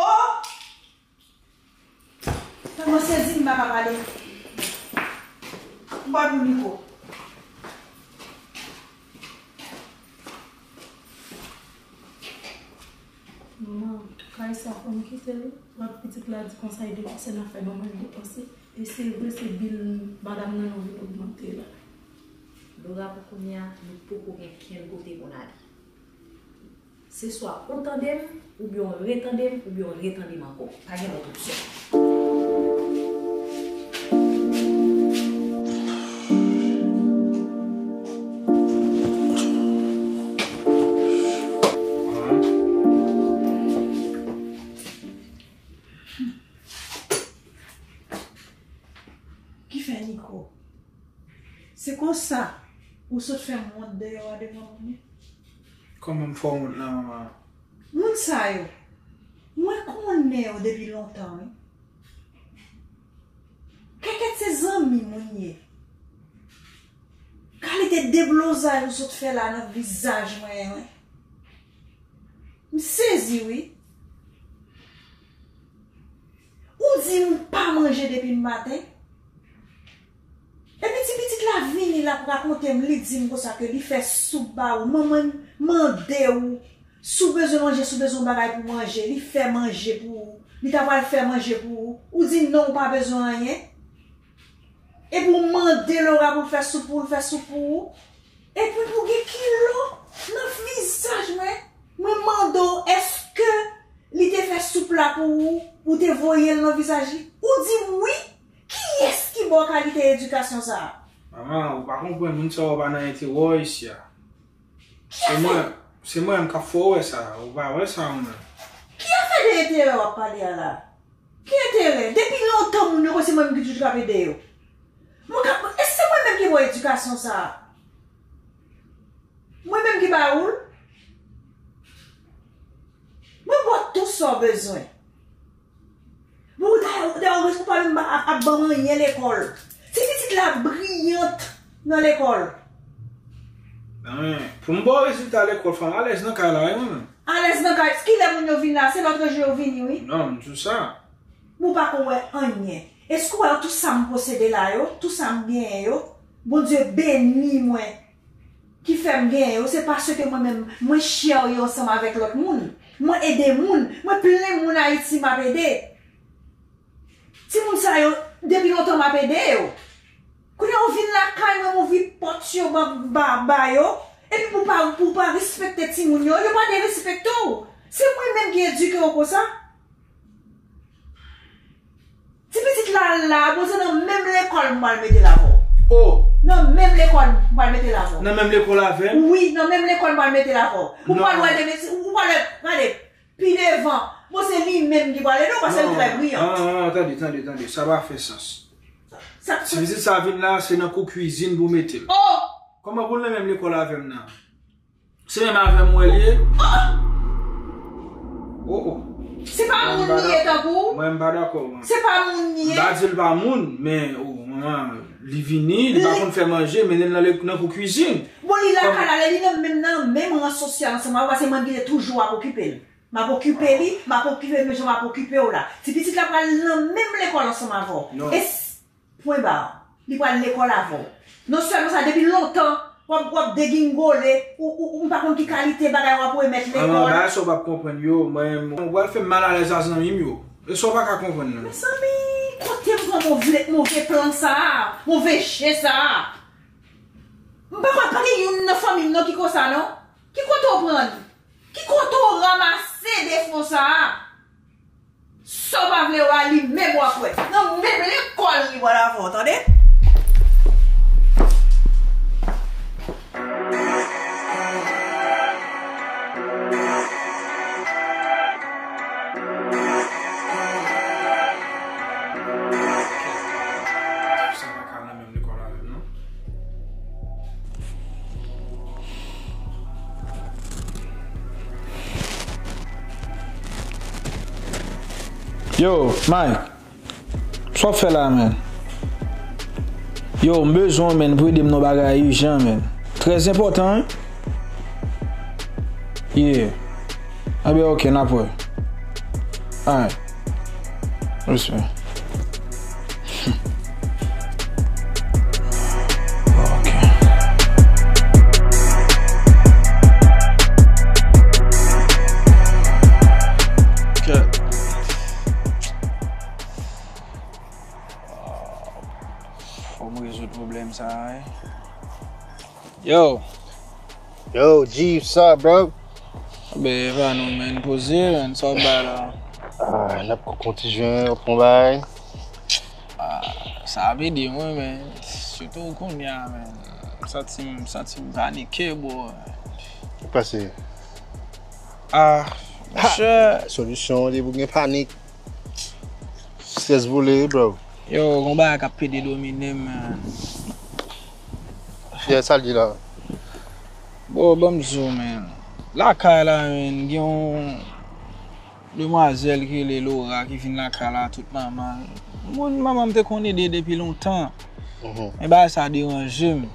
Oh! Tèlman sezi m pa ka pale. M pa pou Niko. Manman, kay sa fò m kite l. Lòt pitit la di konsa e depanse nan fè manman l depanse. E se vre, se bil madanm nan yo vin ogmante la. Laura, pou kounye a, nou poko gen kenn kote pou n ale. Se swa ou tande m, oubyen w retande m, oubyen w retande m ankò. Pa gen lòt opsyon. Ki fè Niko? Se konsa ou sot fè m wont deyò a devan moun yo? Kòman m fè w wont la, manman? Moun sa yo, mwen konnen yo depi lontan, wi. Kèkèt se zanmi moun ye. Kalite deblozay ou sot fè la nan vizaj mwen, wi. M sezi, wi. Ou di m pa manje depi maten. Epi ti pitit la vini, l ap rakonte m, li di m konsa ke li fè soup ba ou. Manman mande ou si w bezwen manje, si w bezwen yon bagay pou manje, li fè manje pou ou. Li ta pral fè manje pou ou. Ou di non, ou pa bezwen anyen. Epi w mande Laura pou l fè soup pou ou, l fè soup pou ou. Epi pou gen kilo nan vizaj mwen. Mwen mande w, èske li te fè soup la pou ou, ou te voye l nan vizaj li? Ou di m wi. Kiyès ki ba w kalite edikasyon sa a? Manman, ou pa konprann, moun sa yo pa nan enterè w isi a. Se mwen, se mwen menm k ap fè w wè sa, ou pa wè sa ou menm. Ki afè de enterè w ap pale a la? Ki enterè? Depi lontan moun yo kwè se mwen menm ki toujou ap ede yo. Mwen ka, e se mwen menm ki ba w edikasyon sa a? Mwen menm ki ba ou l? Mwen ba w tout sa w bezwen. Bon, dayè, dayè, ou pa menm ap, ap ban m anyen lekòl. Ti pitit la briyant nan lekòl. Mwen, pou m ba w rezilta lekòl, fanm alèz nan kay la, wi, mwen menm. Alèz nan kay, kilè moun yo vin la? Se lòt jou yo vini, wi. Non, m di w sa. Bon, ou pa ko wè anyen. Èske w wè tout sa m posede la yo, tout sa m genyen yo, Bondye beni mwen, ki fè m genyen yo, se paske mwen menm, mwen share yo ansanm avèk lòt moun. Mwen ede moun, mwen plen moun Ayiti m ap ede. Timoun sa yo, depi lontan m ap ede yo. Kounye a ou vin lakay mwen, m ouvri pòt yo ba, ba, ba yo. Epi pou pa, pou pa respekte timoun yo, yo pa derespekte w. Se mwen menm ki edike w konsa. Ti pitit la la, bon, se nan menm lekòl m pral mete l avè w. Oh! Nan menm lekòl m pral mete l avè w. Nan menm lekòl avè m? Wi, nan menm lekòl m pral mete l avè w. Ou pral wè demen, ou pral wè, gade, pi devan. Bon, se li menm ki pral ede w, paske li trè briyan. Non, non, non, tande, tande, tande. Sa pa fè sans. Sa, sa, ti pitit sa vin la, se nan kou kwizin pou mete l. Oh! Kòman pou l nan menm lekòl avè m nan? Se menm avè m wè l ye? Oh, oh. Se pa moun li ye tankou w? Mwen, m pa dakò, mwen. Se pa moun li ye? M pa di l pa moun, men, oh, manman, li vini, li pa konn fè manje, mennen l nan le-, nan kou kwizin. Bon, li lakay la, li nan menm, nan menm ran sosyal ansanm avè w, paske mwen ki te toujou ap okipe l. M ap okipe li, m ap okipe l menm jan m ap okipe w la. Ti pitit la pral nan menm lekòl ansanm avè w. Non. E s-, Pwen ba. Li pral lekòl avè w. Non sèlman sa, depi lontan, w ap, w ap degingole, ou, ou, ou m pa konn ki kalite bagay w ap remèt lekòl. Bagay sa w p ap konprann yo, mwen, mwen, w pral fè m malalèz a zanmi m yo. E sa w pa ka konprann nan. Mezanmi, kote m pran move, move plan sa a, move je sa a? M pa kwè pa gen youn nan fanmi m non ki konsa non. Ki kote w pran li? Ki kote w ranmase defo sa a? Sa w pa vle wè a, li menm w ap wè. Nan menm lekòl li pral avè w, tande? Sa pa ka nan menm lekòl avè m non. Yo, Mike. Sa w ap fè la, man? Yo, m bezwen w, man, pou ede m nan bagay ijan, man. Trè enpòtan, wi. Yeah. Anben, ok, n ap wè. Alright. Respè. Ok. Ok. Fò m rezoud pwoblèm sa a, wi. Yo. Yo, G, what's up, bro? Anben, epa nou, man, poze, man, sa w bay la? Ah, n ap koukou ti jwen, w ap pran bagay. Ah, sa ap ede mwen, man. Sitou kounye a, man. M santi m, m santi m panike, bro. Ki pase? Ah, monchè. Solisyon an, li pou gen panik. Strès vole, bro. Yo, gon bagay k ap pede domine m, man. Yeah, sa l di la? Bon, ban m di w, man. Lakay la, man, gen yon demwazèl ki rele Laura ki vin lakay la, tout manman l. Moun manman m te konn ede depi lontan. Mhm. Men bagay sa deranje m.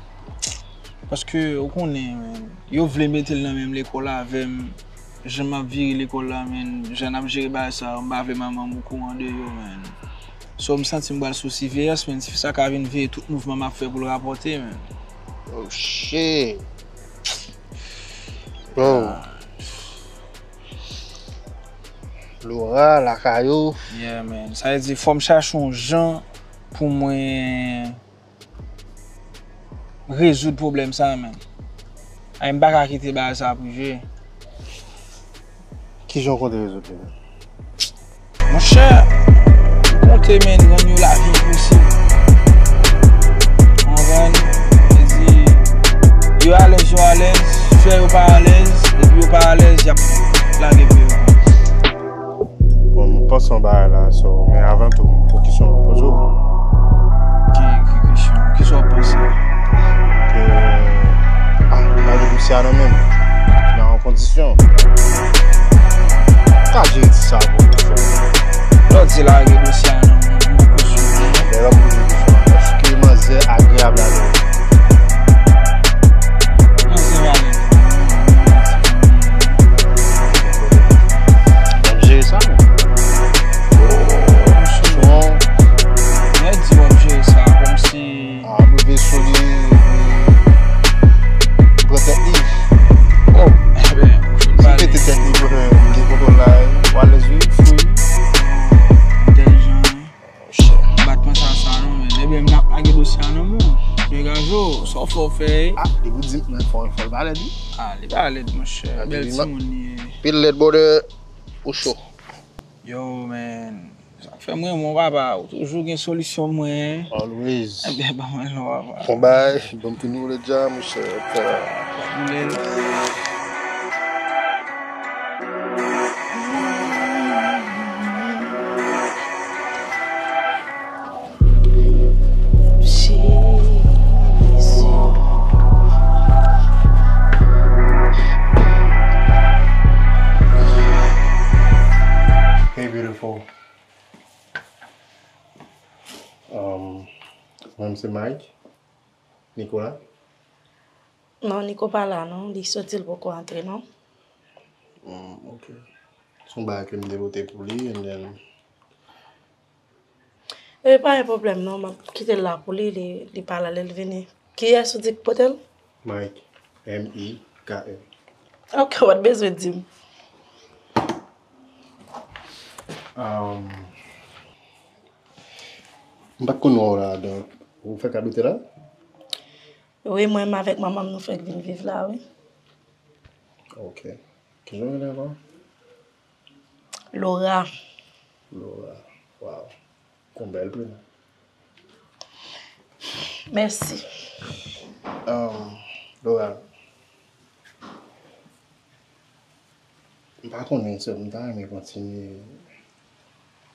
Paske, ou konnen, man, yo vle mete l nan menm lekòl avè m. Jan m ap vire lekòl la, man, jan n ap jere bagay sa yo, m pa vle manman m okouran de yo, man. So, m santi m pral sou siveyans, man. Tifi sa ka vin veye tout mouvman m ap fè pou l rapòte, man. Oh, shit. Bro. Ah. Laura, lakay ou. Yeah, man. Sa vle di, fò m chache yon jan pou mwen rezoud pwoblèm sa a, man. Ay, m pa ka kite bagay sa ap rive. Kijan w konte rezoud li, man? Monchè, m konte, man, rann yo lavi enposib. Ou konprann? Vle di, yo alèz, yo alèz, fè yo pa alèz, depi yo pa alèz, y ap lage pou yo. Bon, m panse yon bagay la, so, men avan tou, m gen kesyon pou poze w. Ki, ki kesyon? Kisa w ap panse? Ke, ah, lage dosye a nan men m. Nan yon kondisyon. Ka jere ti sa pou ou. Lè w di lage dosye a nan men m, m poko swiv. Lè w ap poze kesyon, èske manzè agreyab la? Non, se pa Fèy. Ah, li pou di m, men fò, fò l pa lèd, wi. Ah, li pa lèd, monchè. Bèl timoun li ye. Pil lèd, brother. Ou cho. Yo, man. Sa k fè m renmen w, papa. Ou toujou gen solisyon mwen. Always. Ebyen, ban mwen l non, papa. Bon bagay, ban m tou nouvle dja, monchè. Fè la. Boule l. Hey, beautiful. Um, mwen, se Mike. Nico la? Non, Nico pa la, non. Li soti, l poko antre, non. Mm, ok. Se yon bagay ke m te pote pou li, and then E pa yon pwoblèm non, m ap kite l la pou li, li, li pa la lè l vini. Kiyès ou di k pote l? Mike, M I K E. Ok, w pa t bezwen di m. Um, m pa t konn wè w la, donk, ou fèk abite la? Wi, mwen menm avèk manman m, nou fèk vin viv la, wi. Ok. Kijan w rele ankò? Laura. Laura. Wow. Yon bèl prenon. Mèsi. Um, Laura, m pa konnen si m ta renmen kontinye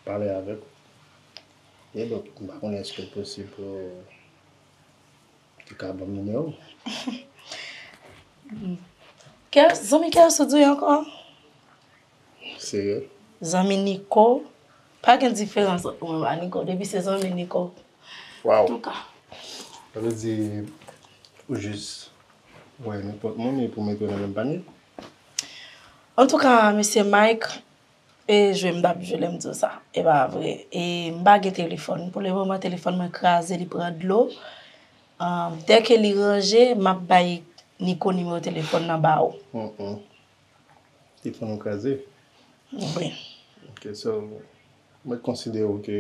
pale avèk ou. E donk, m pa konnen èske l posib pou ou te ka ban m nimewo w. Kè, zanmi kè sou di ankò? Serye? Zanmi Nico. Pa gen diferans ant mwen ak Nico. Depi se zanmi Nico. Waw. Antouka. Sa vle di, ou jis wè nenpòt moun e pou mete yo nan menm panye? Antouka, mesye Mike, e jwe m t ap jwe lè m di w sa. E pa vre. E m pa gen telefòn. Pou le moman, telefòn mwen kraze, li pran dlo. Ahn, dèke li ranje, m ap bay Nico nimewo telefòn nan ba ou. Mm, mm. Telefòn ou kraze? Wi. Ok, so, mwen konsidere w ke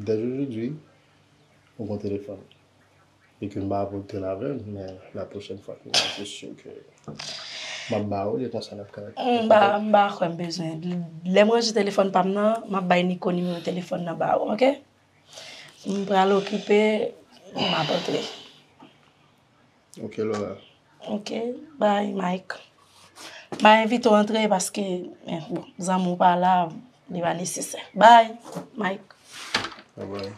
dèjè jodi, ou gon telefòn. E ke m pa pote l avè m, men la pwochèn fwa ke mwen se si ke m ap ba ou li, konsa n ap ka. M pa, m pa kwè m bezwen. Lè m ranje telefòn pa m nan, m ap bay Nico nimewo telefòn nan ba ou, ok? M pral okipe, m ap antre. Ok, Laura. Ok, bye, Mike. M pa envite w antre paske, eh, bon, zanmi w pa la, li pa nesesè. Bye, Mike. Bye bye.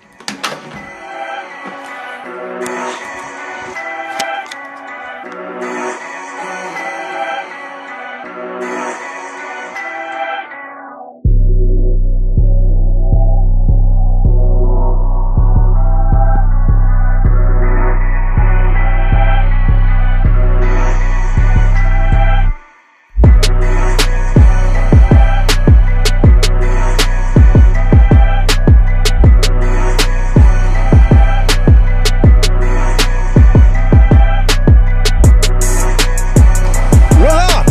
Laura!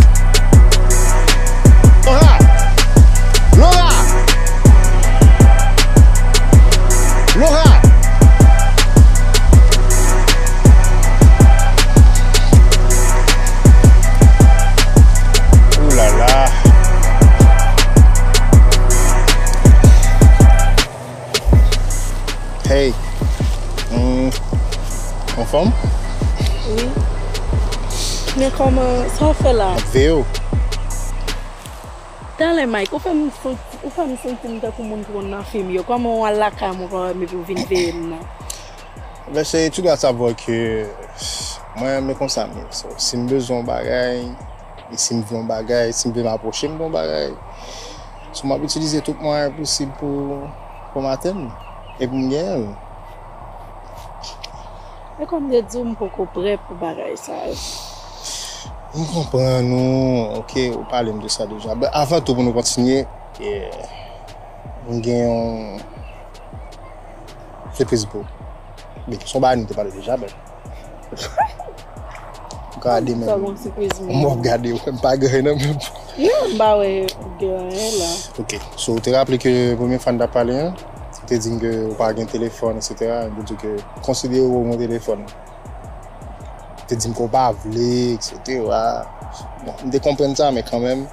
Laura! Laura! Laura! Ooh la la! Hey. Hmm. Anfòm? Wi. Men kòman, sa w fè la? M ap veye w. Talè, Mike, ou fè m santi, ou fè m santi m tankou moun ki konn nan fim yo. Kòman w al lakay mwen kòm epi w vin veye m nan? Ben, chérie, tu dois savoir que mwen, men konsa m ye. So, si m bezwen yon bagay, e si m vle yon bagay, si m vle m apwoche m de yon bagay, so, m ap itilize tout mwayen posib pou, pou m atenn li. E pou m genyen l. E kòm m te di w, m poko prè pou bagay sa yo. M konprann ou. Ok, ou pale m de sa deja. But avan tou, pou nou kontinye, yeah, m gen yon sipriz pou ou. Men se yon bagay nou te pale deja, but ou ka gade menm. Sa gon sipriz menm. M ap gade, ou wè m pa gen nan menm. Non, m pa wè gen anyen la. Ok, so ou te raple ke premye fwa n t ap pale an, ou te di m ke ou pa gen telefòn, etsetera. M te di w ke konsidere w gon telefòn. te di m ke w pa vle, etsetera. Bon, m te konprann sa, men kanmenm,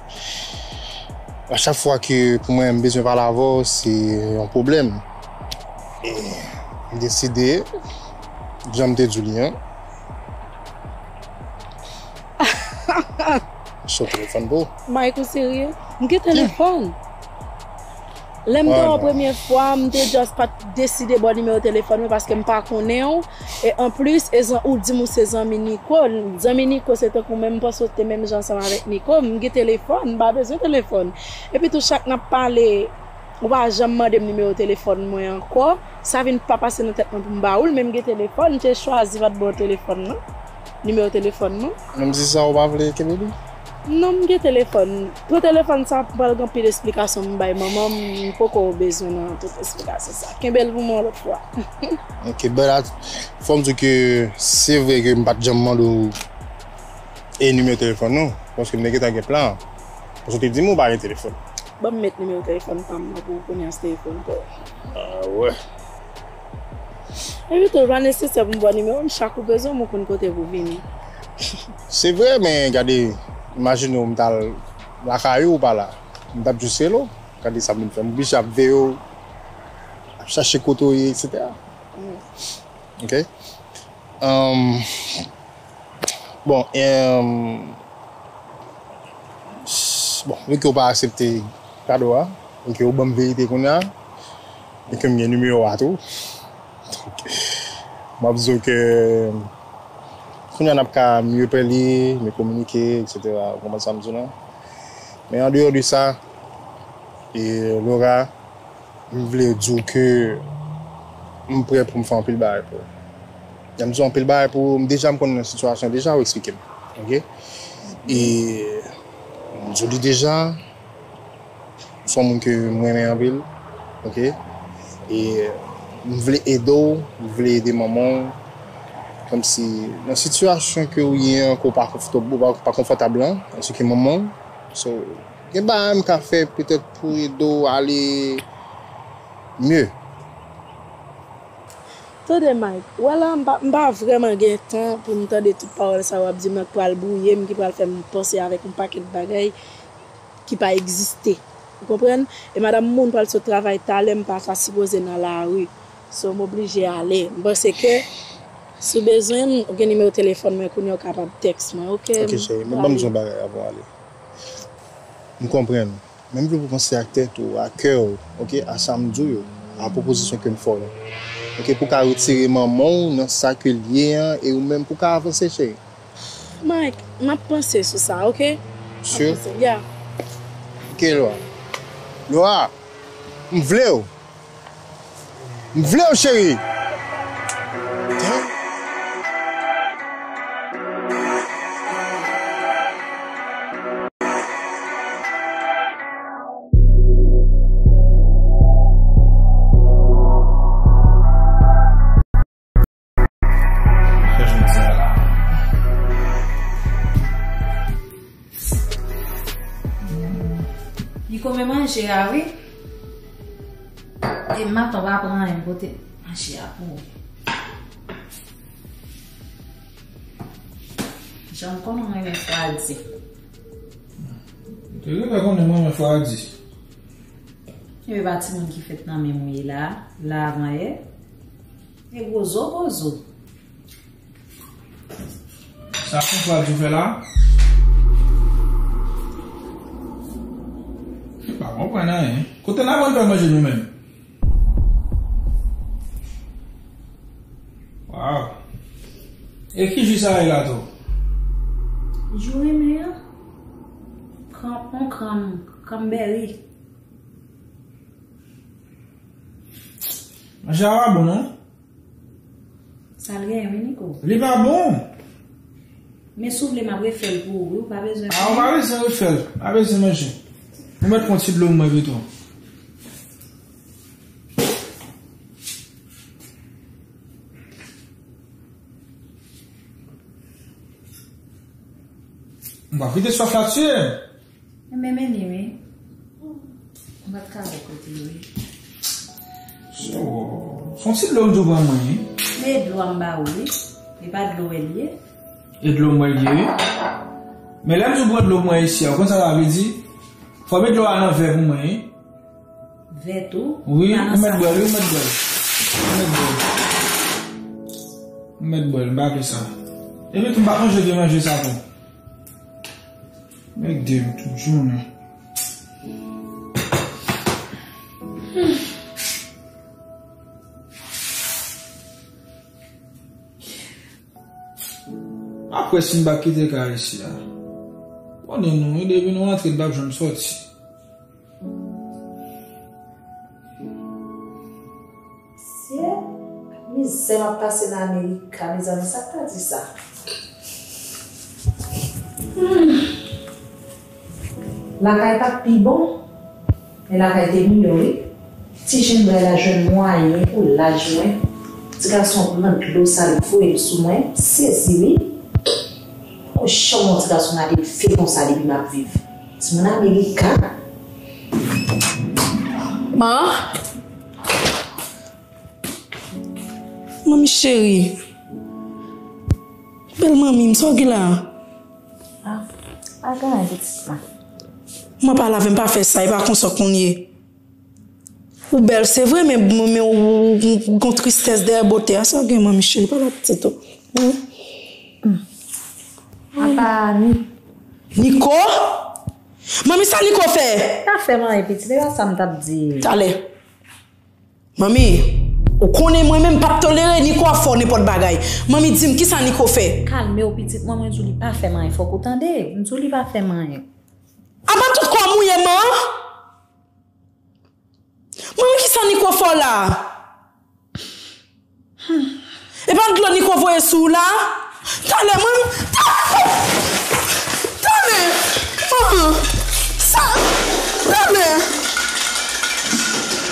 a chak fwa ke pou mwen m bezwen pale avè w, se yon pwoblèm. E m deside, jan m te di w li an, m sot telefòn pou ou. Mike, ou serye? M gen telefòn. Lè m te wè w premye fwa, m te just pa t deside ba w nimewo telefòn mwen paske m pa konnen w. E anplis, e zan, ou di m ou se zanmi Niko. Zanmi Niko se tankou menm, m panse w te menm jan ansanm avèk Niko. M gen telefòn, m pa bezwen telefòn. Epi tou, chak n ap pale, ou pa janm mande m nimewo telefòn mwen ankò. Sa vin pa pase nan tèt mwen pou m ba ou l, men m gen telefòn, m te chwazi pa t ba w telefòn nan. Nimewo telefòn mwen. Menm si sa ou pa vle kenbe li? Non, m gen telefòn. Pou telefòn sa, m pral gen anpil esplikasyon m bay manman m, m poko bezwen nan tout esplikasyon sa. Kenbe l pou mwen yon lòt fwa. Ok, but I, fò m di ke se vre ke m pa t janm mande w e nimewo telefòn nou, paske m te gentan gen plan an. Paske w te di m ou pa gen telefòn. Ban m met nimewo telefòn pa m nan pou w kounye a, se telefòn pa w. Ah wè. Epi tou, l pa nesesè pou m ba w nimewo m, chak ou bezwen m, ou konn kote pou w vini. Se vre, men gade, imajine w m t al lakay ou, ou pa la. M t ap jis rele w. Gade sa m vin fè. M oblije ap veye w, ap chache kote w ye, etsetera. Mm. Ok? Ahn, bon, ahn, bon, vi ke w pa aksepte kado a, e ke w ban m verite kounye a, e ke m gen nimewo a tou. Donk, m ap di w ke kounye a n ap ka mye pale, mye kominike, etsetera. Ou konprann sa m di w la? Men andeyò de sa, e Laura, m vle di w ke m prè pou m fè anpil bagay pou ou. Lè m di w anpil bagay pou ou, m deja m konn nan sitiyasyon deja, ou eksplike m. Ok? E m di w li deja, m se yon moun ke m renmen anpil. Ok? E m vle ede w, m vle ede manman w. Kòmsi nan sitiyasyon ke ou ye an, ke w pa konfòtab-, ou pa, pa konfòtab lan, ansanm ke manman w. So, gen bagay m ka fè petèt pou ede w ale mye. Tande, Mike, wè la, m pa, m pa vrèman gen tan pou m tande tout pawòl sa w ap di m nan, k pral bwouye m, ki pral fè m panse avèk yon pakèt bagay ki pa egziste. Ou konprann? E madanm moun pral sot travay talè, m pa ta sipoze nan lari. So, m oblije ale. M panse ke si w bezwen m, ou gen nimewo telefòn mwen kounye a, ou kapab tèks mwen, ok? Ok, cheri, men ban m di yon bagay avan w ale. M konprann. Men m vle pou w panse ak tèt ou, a kè w, ok, a sa m di w yo, a pwopozisyon ke m fè w lan. Ok, pou w ka retire manman w nan sa ke l ye an, e ou menm pou w ka avanse, cheri. Mike, m ap panse sou sa, ok? Sure? M ap panse, yeah. Ok, Laura. Laura, m vle w. M vle w, cheri. Li kòmanse manje a, wi. E maten w pa pran anyen pote manje a pou ou. Jan m konnen w renmen fwazi. Ou te gentan konnen m renmen fwazi. Epi pa timoun ki fèt nan menm w ye la, la avan yè. E gwozo, gwozo. Sa se fwazi w fè la? M pa konprann anyen. Kote n aprann fè manje nou menm? Waw. E ki ji sa ye la tou? Ji w renmen an? Kran-, on kranm, cranberry. Manje a pa bon, non? Sa l genyen, wi, Niko. Li pa bon. Men si w vle, m ap refè l pou ou, wi, ou pa bezwen. A, ou pa bezwen refè l. Pa bezwen manje. Ou mèt pran ti dlo mwen pito. M pa kite swaf la tiye m. Enben, mennen, wi. M pa t ka wè kote l ye. So, se yon ti dlo m tou pran mwen, wi. Men dlo a m ba ou, wi. E pa dlo wè l ye. E dlo mwen li ye, wi. Men lè m di w pran dlo mwen isi a, w konn sa sa vle di? Fò w met dlo a nan vè pou mwen, wi. Vè tou? Wi, ou mèt bwè l, wi, ou mèt bwè l. Ou mèt bwè l. Ou mèt bwè l, m pa vle sa. Epi tou, m pa manje vye manje sa tou. Mèt de m tout jounen. Apre si m pa kite kay isi a. Konnen nou, wi, depi nou rantre, n p ap janm sòti. Sye, mizè m ap pase nan Amerika, mezanmi, sa k ta di sa? Hmm. Lakay pa t pi bon, men lakay te miyò, wi. Ti Jenbra la jwenn mwayen pou laj mwen. Ti gason pran dlo sa l voye l sou mwen, m sezi, wi. Kochon, yon ti gason gade l fè konsa depi m ap viv. Timoun Amerika. Man! Manmi cheri. Bèl manmi m, sa w gen la? Ah, pa gen anyen, pitit mwen. Mwen pa lave m pa fè sa, e pa konsa w konn ye. Ou bèl, se vre, men, men ou, ou, ou gon tristès dèyè bote a. Sa w gen, manmi cheri, pa la pitit ou. Hmm? Apa ni. Niko? Manmi, sa Niko fè? Pa fè m anyen, pitit, e pa sa m t ap di. Talè. Manmi, ou konnen mwen menm p ap tolere Niko ap fè w nenpòt bagay. Manmi, di m kisa Niko fè? Kalme w, pitit mwen, mwen di w li pa fè m anyen, fòk ou tande. M di w li pa fè m anyen. Apa tout kò mouye, man? Manmi, kisa Niko fè w la? Hmm. E pa dlo Niko voye sou w la? Talè, mwen, ta-, talè, manman, sa, talè.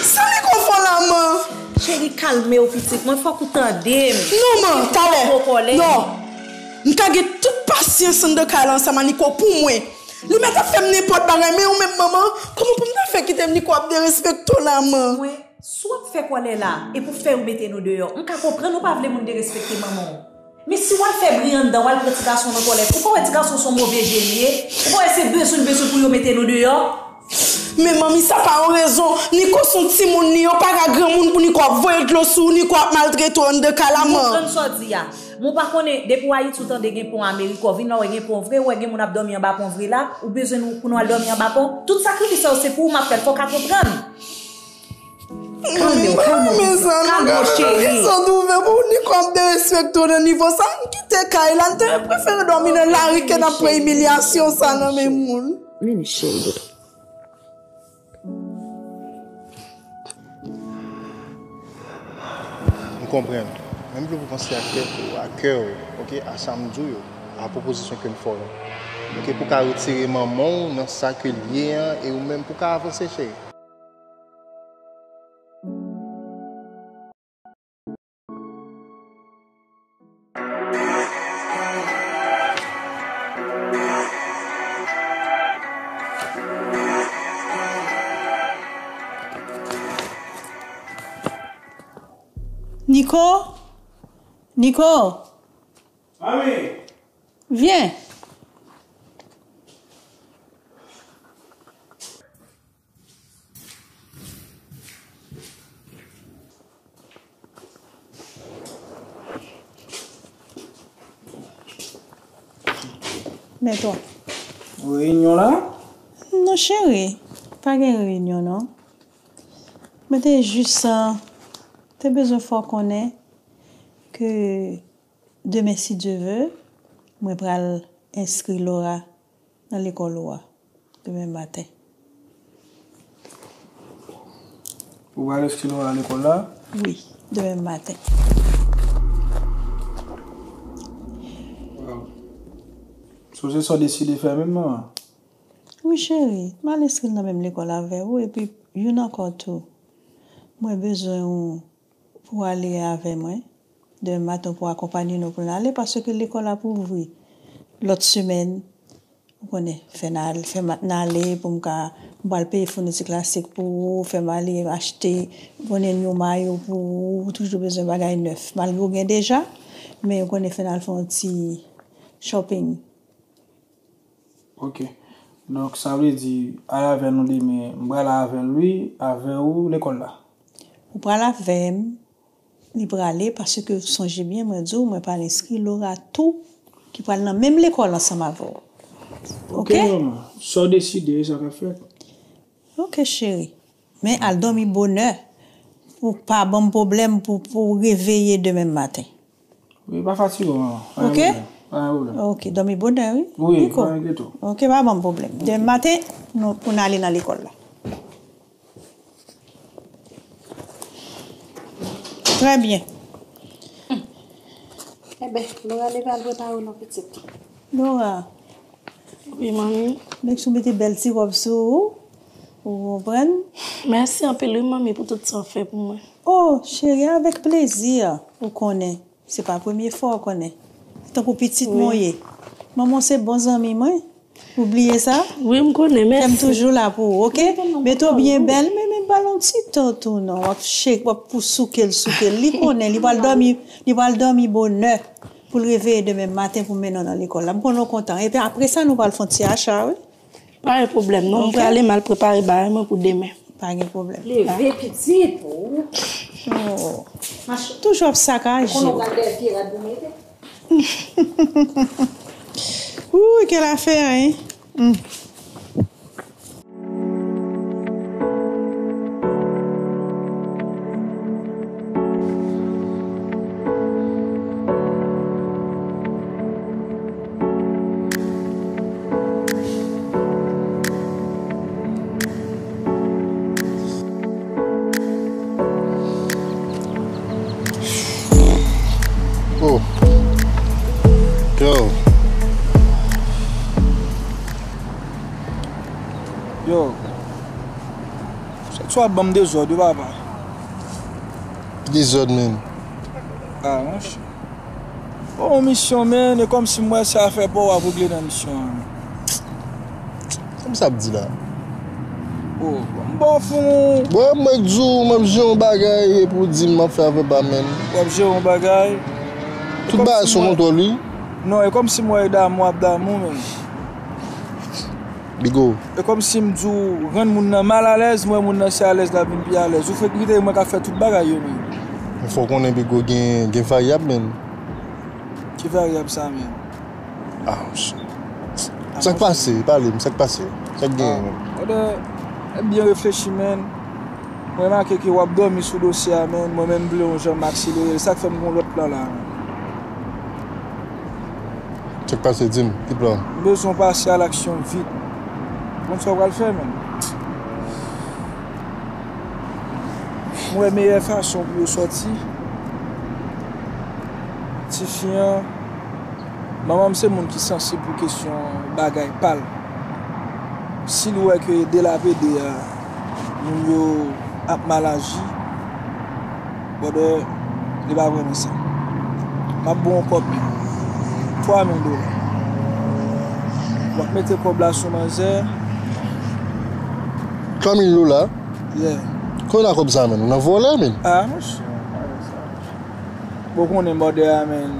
Sa Niko fè w la, man? Cheri, kalme w, pitit mwen, fòk ou tande m. Non, man, talè. Non. M ka gen tout pasyans anndan kay la ansanm a Niko pou mwen. Li mèt ap fè m nenpòt bagay, men ou menm manman, kòman pou m ta fè kite Niko ap derespekte w la, man? Mwen, si w ap fè kòlè la, e pou fè yo mete nou deyò, m ka konprann ou pa vle moun derespekte manman w. Men si w al fè bri anndan, w al pran ti gason nan kòlèt, ou pa wè ti gason se yon move je li ye? Ou pa wè se bezwen l bezwen pou yo mete nou deyò? Men manmi, sa pa yon rezon. Niko se yon timoun li, yo pa ka granmoun pou Niko ap voye dlo sou ou, Niko ap maltrete w anndan kay la, man. M konprann sa w di a. Men w pa konnen, depi w Ayiti, w tande gen pon Amerik, w vin la, w wè gen pon vre, w wè gen moun ap dòmi anba pon vre la, ou bezwen nou, pou nou al dòmi anba pon? Tout sakrifis sa yo, se pou ou m ap fè l, fò w ka konprann. Kalme w, kalme w, kalme w, cheri. Sa w ouvè pou Niko ap derespekte w nan nivo sa, m kite kay la, m te prefere dòmi nan lari ke n ap pran imilyasyon sa nan men moun. Vini, cheri. M konprann. Men m vle pou w panse ak tèt ou, a kè w, oke, a sa m di w yo, a pwopozisyon ke m fè w yo. Oke, pou w ka retire manman w nan sa ke l ye an, e ou menm pou w ka avanse, cheri. Niko? Niko? Manmi! Vyen! Men twa. Reyinyon la? Non, cheri, pa gen reyinyon, non. Mwen te jis, ah, te bezwen fè w konnen ke demen, si Dye ve, mwen pral enskri Laura nan lekòl ou a demen maten. Ou pral enskri Laura lekòl la? Wi, demen maten. Waw. So se sa w deside fè menm, manman? Wi, cheri, m al enskri l nan menm lekòl avè w, epi youn ankò tou. Mwen bezwen w pou w ale avè mwen. Demen maten, w pou akonpanye nou pou n ale, paske lekòl ap ouvri lòt semèn. Ou konnen, fè n al-, fè m, n ale pou m ka, m pral peye founiti klasik pou ou, fè m ale achte, ou konnen, yon mayo pou ou, ou toujou bezwen bagay nèf. Malgre w gen deja, men ou konnen, fè n al fè yon ti shopping. Ok. Donk, sa vle di, al avè nou demen, m pral avè l, wi, avè ou, lekòl la. Ou pral avè m, li prale, paske sonje byen, mwen di w, mwen pral enskri Laura tou, ki pral nan menm lekòl ansanm avè w. Ok, manman. Sa w deside, sa k ap fèt. Ok, cheri. Men al dòmi bonè. Pou pa ban m pwoblèm, pou, pou w reveye demen maten. Wi, pa fatige w, manman. Pa gen pwoblèm. Pa gen pwoblèm. Ok, dòmi bonè, wi. Wi, pa enkyete w. Ok, pa ban m pwoblèm. Demen maten, nou, pou n ale nan lekòl la. Trè byen. Enben, Laura leve al prepare w non, pitit. Laura. Wi, manmi. Make sure w mete bèl ti wòb sou ou. Ou konprann? Mèsi anpil, wi, manmi, pou tout sa w fè pou mwen. Oh, cheri, avèk plezi, ou konnen. Se pa premye fwa, ou konnen. Tankou pitit mwen w ye. Manman w se bon zanmi mwen. Ou bliye sa? Wi, m konnen, mèsi. Fè m toujou la pou ou, ok? Mete w byen bèl, men, men ba l yon ti tan tou, non. W ap che-, w ap pou souke l, souke l. Li konnen, li pral dòmi, li pral dòmi bonè pou l reveye demen maten pou mennen w nan lekòl la. M konnen w kontan. Epi apre sa, nou pral fè yon ti acha, wi. Pa gen pwoblèm, non. M prale, m al prepare bagay mwen pou demen. Pa gen pwoblèm. Leve, pitit, oh. Oh. Mache. Toujou ap sakaje. Konnen w pral dèyè pye rad pou mete. Ooh, quelle affaire, hein? Hmm. Oh. Yo. Yo. Sa w ap ban m dezòd wi, papa. Dezòd, menm. Ah, monchè. Bon, misyon, men, e kòmsi m wè se afè pa w ap regle nan misyon an, men. Sa m sa ap di la? Oh, m ba w fon. Bon, mwen di w, m ap jere yon bagay, epi w di m ap fè avè pa, men. W ap jere yon bagay? Tout bagay sou kontwòl, wi. Non, e kòmsi m wè e damou ap damou, men. Bigo. E kòmsi m di w, rann moun nan malalèz, m wè moun nan se alèz l ap vin pi alèz. Ou fenk kite mwen k ap fè tout bagay yo, men. Fò w konnen, Bigo, gen, gen varyab, men. Ki varyab sa, men? Ah, sa k pase? Pale m, sa k pase? Sa k genyen, men? Brother, byen reflechi, men. Mwen remake ke w ap dòmi sou dosye a, men mwen menm m vle yon jan m akselere l. Sa k fè m gen yon lòt plan la, men. Sa k pase, di m, ki plan? M bezwen w pase a laksyon vit. Ou konn sa w pral fè, men? M wè meyè fason pou yo sòti. Tifi an, manman m se moun ki sansib pou kesyon bagay pa l. Si l wè ke de l ap ede a, moun yo ap mal aji, brother, li pa vre nan sa. M ap ba w yon kòb, men. Twa mil dola. W ap mete kòb la sou manzè. Twa mil dola? Yeah. Kote w nan kòb sa, men? Ou nan vòlè, men? Ah, monchè. Bon, konnen brother a, men.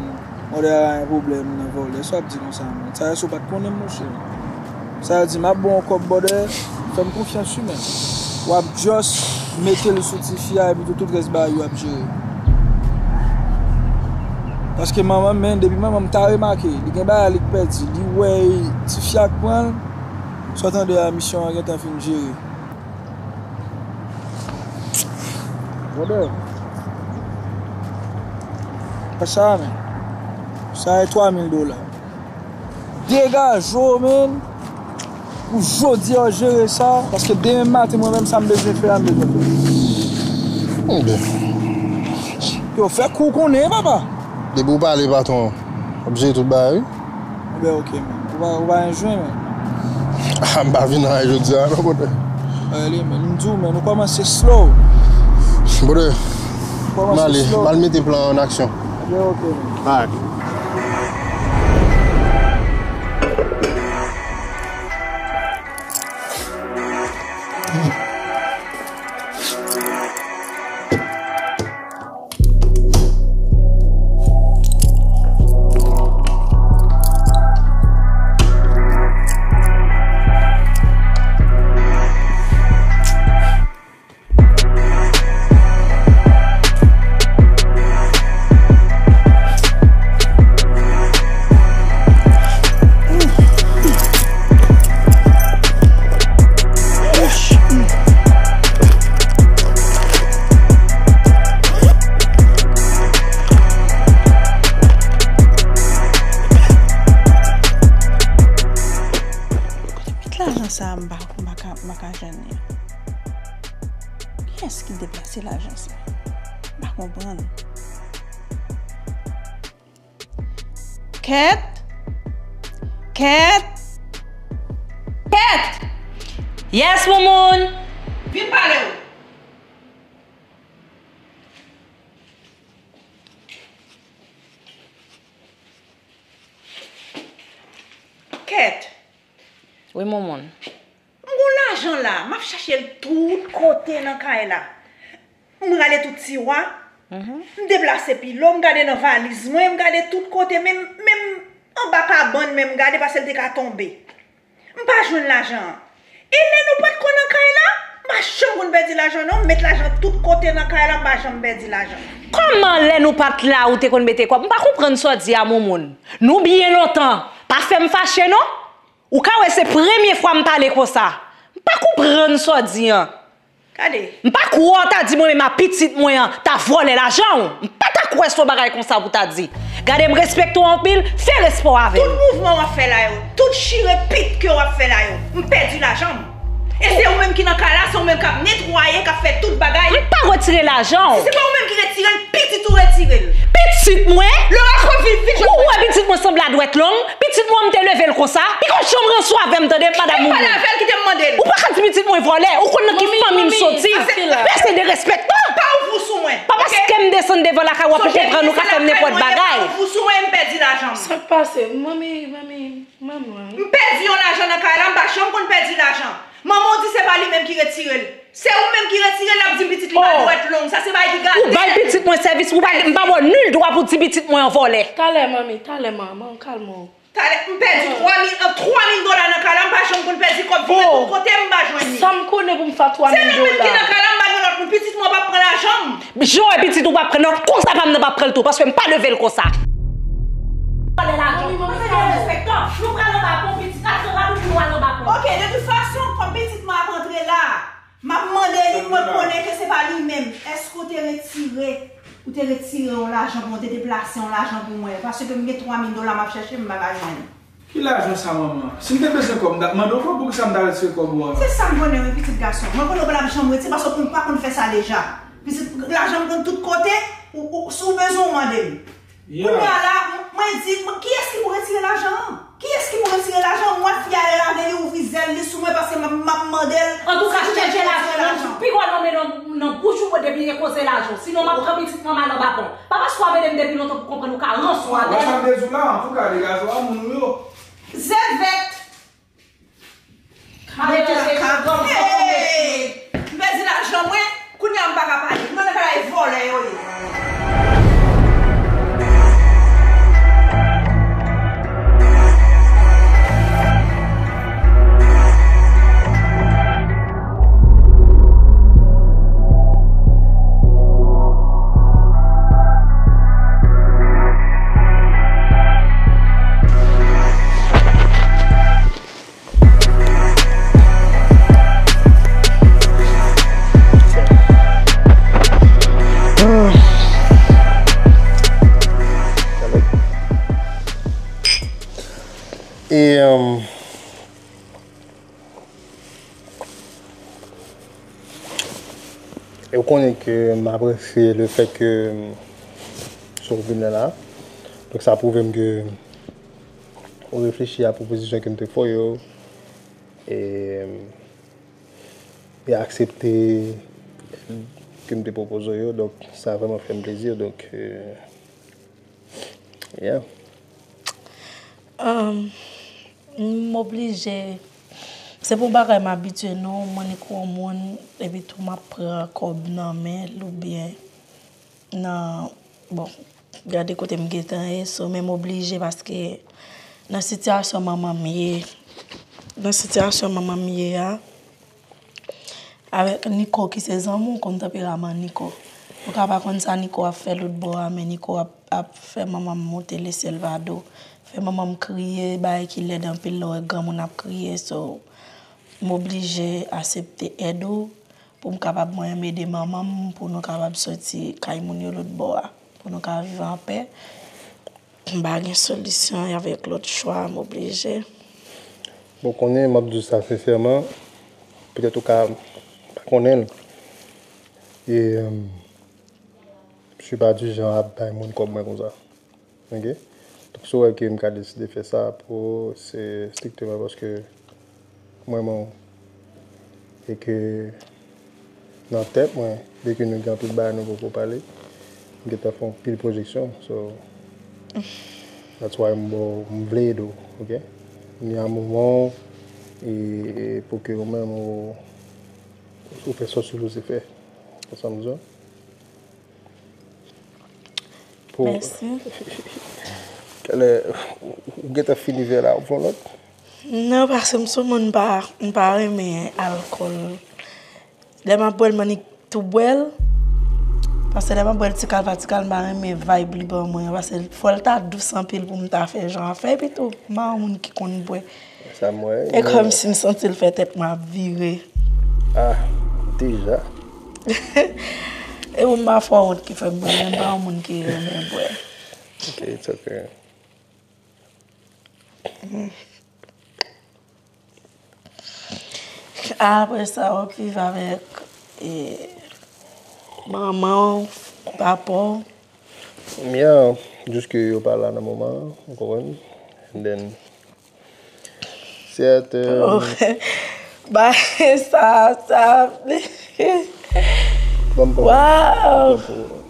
Brother a gen pwoblèm nan vòlè. Sa w ap di konsa, men? Sa se w pa t konnen, monchè. Sa vle di, m ap ba w yon kòb, brother. Fè m konfyans, wi, men. W ap just mete l sou tifi a, epi tou, tout rès bagay yo ap jere. Paske manman m, men, depi manman m ta remake, li gen bagay li k pèdi, li wè tifi a k pran l, sa w tande a, misyon an gentan fin jere. Brother. Fè sa, men. Sa e twa mil dola. Degaje w, men. Pou jodi a w jere sa, paske demen maten, mwen menm, sa m bezwen fè a, m bezwen fè. Ebyen. Yo, fè kou konnen, papa. Depi w pale, patwon, w ap jere tout bagay, wi. Ebyen, ok, men. Ou pa, ou pa gen jwenn, men. Ah, m pa vin anyen jodi a, non, brother. Ale, men, m di w, men, nou kòmanse slow. Brother, m ale, m al mete plan an aksyon. Ebyen, ok, men. Alright. M pa ka, m pa ka jwenn li. Kiyès ki deplase lajan sa? M pa konprann. Kèt! Kèt! Kèt! Yes, Moumoun! Vin pale w! Kèt! Wi, Moumoun. M gon lajan la, m ap chache l tout kote nan kay la. M rale tout tiwa, m deplase pilo, m gade nan valiz mwen, m gade tout kote, menm, menm anba kabann menm m gade paske l te ka tonbe. M pa jwenn lajan an. E lè nou pa t ko nan kay la, m pa janm konn pèdi lajan non, m met lajan tout kote nan kay la, m pa janm pèdi lajan. Kòman lè nou pa t la ou te konn mete kòb? M pa konprann sa w di a, Moumoun. Nou byen lontan. Pa fè m fache non. Ou ka wè se premye fwa m pale konsa. M pa konprann sa w di an. Gade. M pa kwè w ta di mwen menm a pitit mwen an ta vòlè lajan w. M pa ta kwè se yon bagay konsa pou w ta di. Gade m respekte w anpil, fè respè w avè m. Tout mouvman w ap fè la yo, tout chire pit ke w ap fè la yo, m pèdi lajan m. E se ou menm ki nan kay la, se ou menm k ap netwaye, k ap fè tout bagay. M pa retire lajan w. Si se pa ou menm ki retire l, pitit ou retire l. Pitit mwen? Lora, fò vin, vin jwenn mwen. Ou wè pitit mwen sanble a dwèt long? Pitit mwen, m te leve l konsa. Piko janm ranse w avè m, tande, madanm Moumoun. E m pale avè l, kite m mande l. Ou pa ka di pitit mwen vòlè. Ou konn nan ki fanmi m soti. Pèse derespektan. Pa ouvri sou mwen. Pa paske m desann devan lakay w ap konprann ou ka fè m nenpòt bagay. Pa ouvri sou mwen, m pèdi lajan m. Sa k pase? Manmi, manmi, manman. M pèdi yon lajan nan kay la, m pa janm konn pèdi lajan. Manman w di se pa li menm ki retire l. Se ou menm ki retire l, l ap di m pitit li pa dwèt long. Sa se bagay ki gate. Ou bay pitit mwen sèvis, ou pa, m pa ba w nil dwa pou di pitit mwen an vòlè. Talè, manmi, talè, manman, kalme w. Talè, m pèdi twa mil, an twa mil dola nan kay la, m pa janm konn pèdi kòb, vin tout kote, m pa jwenn li. Sa m konnen pou m fè twa mil dola. Se nou menm ki nan kay la, m pa gen lòt moun, pitit mwen p ap pran lajan m. Jan w wè pitit ou p ap pran, nan konsa pa m nan p ap pran l tou, paske m pa leve l konsa. Vòlè lajan. Manmi, manmi, sa respektan. Nou pral anba pon, pitit, antre rapid pou nou al anba pon. Ok, de tout fason, kòm pitit mwen ap antre la, m ap mande li, mwen konnen ke se pa li menm. Èske w te retire, ou te retire yon lajan pou mwen, ou te deplase yon lajan pou mwen? Paske m gen twa mil dola m ap chèche, m pa ka jwenn. Ki lajan sa, manman? Si m te bezwen kòb, m t ap mande w kòb, poukisa m ta retire kòb ou an? Se sa m konnen, wi, pitit gason. Mwen konnen w pa t ap janm retire, paske ou pa konn fè sa deja. Pitit, lajan m konn tout kote, ou, ou, si w bezwen, w mande m. Kounye a la, m-, mwen di, mwen, kiyès ki pou retire lajan an? Kiyès ki pou retire lajan an? M wè fi a lè l ale, li ouvri zèl li sou mwen paske m ap, m ap mande l. Antouka, chèche lajan nan pi gwo nan men nan, nan bouch ou depi gen koze lajan. Sinon, m ap pran pitit mwen m al anba pon. Pa paske w ap ede m depi lontan pou konprann ou ka ranse w avè m. Wè sa m te di w la, antouka, degaje w a moun ou yo. Zèvèt! Mete se gòm, gòm, gòm. Hey! M pèdi lajan mwen, kounye a m pa ka pale. M nan kay vòlè yo ye. E, um, e w konnen ke m apresye le fè ke, um, sa w vin la la. Donk, sa pwouve m ke ou reflechi a pwopozisyon ke m te fè w yo. E, e aksepte èd ke m te pwopoze w yo. Donk, sa vrèman fè m plezi. Donk, euh, yeah. Um, m oblije. Se pou bagay m abitye, non. Mwen ni kou moun, epi tou m ap pran kòb nan men l oubyen nan, bon, gade kote m gentan ye, so, men m oblije paske nan sitiyasyon manman m ye, nan sitiyasyon manman m ye a, avèk Niko ki se zanmi w, konn tanperaman Niko. Ou ka pa konn sa Niko ap fè lòt bò a, men Niko ap, ap fè manman m monte lesyèl vado, fè manman m kriye, bagay ki lèd anpil lè w wè granmoun ap kriye, so, m oblije aksepte èd ou, pou m kapab mwen menm ede manman m, pou nou kapab soti kay moun yo lòt bò a, pou nou ka viv anpè. M pa gen solisyon, avèk lòt chwa, m oblije. Bon, konnen, m ap di w sa sensèman, Petèt ou ka pa konnen l. E, euh, je suis pas du genre ap bay moun kòb mwen konsa. Ok? Donk, si w wè ke m ka deside fè sa pou ou, se strikteman paske m renmen w. E ke nan tèt mwen, byenke nou gen anpil bagay nou poko pale, m gentan fè anpil pwojeksyon. So, that's why m, m vle ede w, ok? Ni a moman w, e, e pou ke ou menm ou, ou fè sa w sipoze fè. Ou konprann sa m di w? Pou Mèsi. Talè, ou gentan fini vè la, ou fè yon lòt? Non, paske m sou moun m pa, m pa renmen alkòl. Lè m ap bwè l, m annik tou bwè l. Paske lè m ap bwè l ti kal pa ti kal, m pa renmen vibe li ban mwen an. Paske fò l ta dous anpil pou m ta fè jan a fè. Epi tou, m pa yon moun ki konn bwè. Sa m wè. E kòmsi m santi l fè tèt mwen ap vire. Ah, deja. E pou m pa fè w wont ki fè m bwè, men m pa yon moun ki renmen bwè. Ok, it's ok. Apre sa, w ap viv avèk, e, manman w, papa w. Yeah, jis ke yo pa la nan moman an, ou konprann? And then, certain. Oh, ba, sa, sa. Ban m pran. Wow. Ban m pran.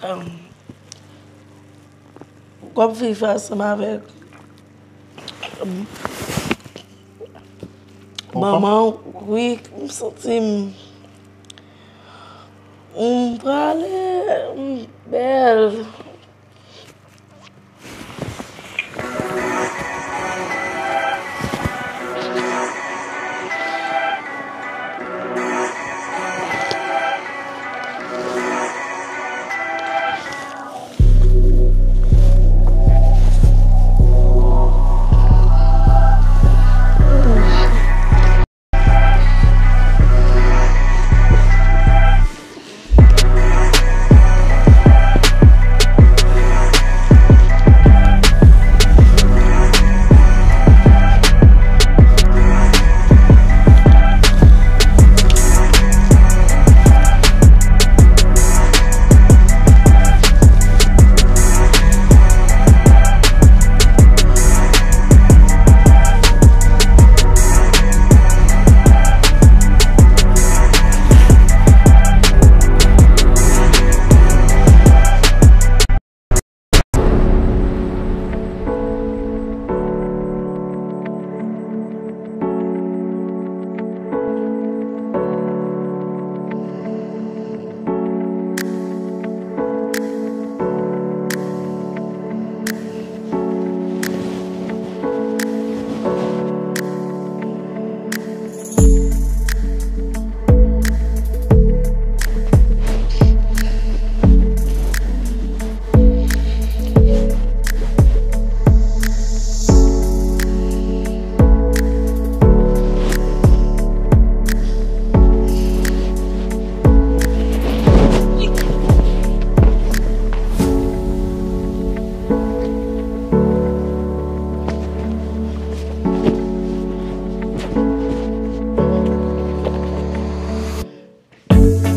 Um, w ap viv ansanm avèk, um, manman w, wi, m santi m, m prale, m bèl.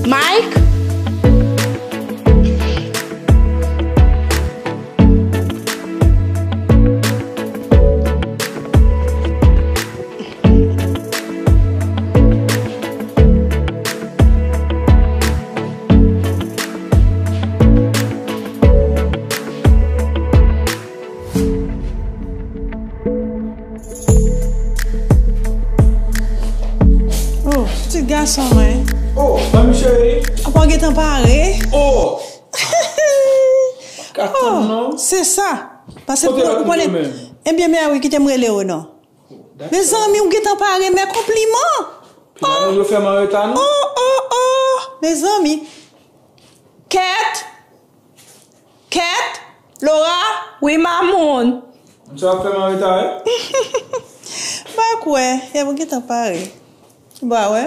Mike? Oh, pitit gason mwen. Oh, manmi cheri. Apa w gentan pare? Oh! Ka tann non. Se sa. Paske pou konnen. Ebyen, men wi, kite m rele w non. Mezanmi, ou gentan pare, men konpliman. Finalman, yo fè m an reta non. Oh, oh, oh. Mezanmi. Kèt. Kèt, Laura, wi mamoun. Misye ap fè m an reta wi. M pa kwè, e pou gentan pare. Ba wè,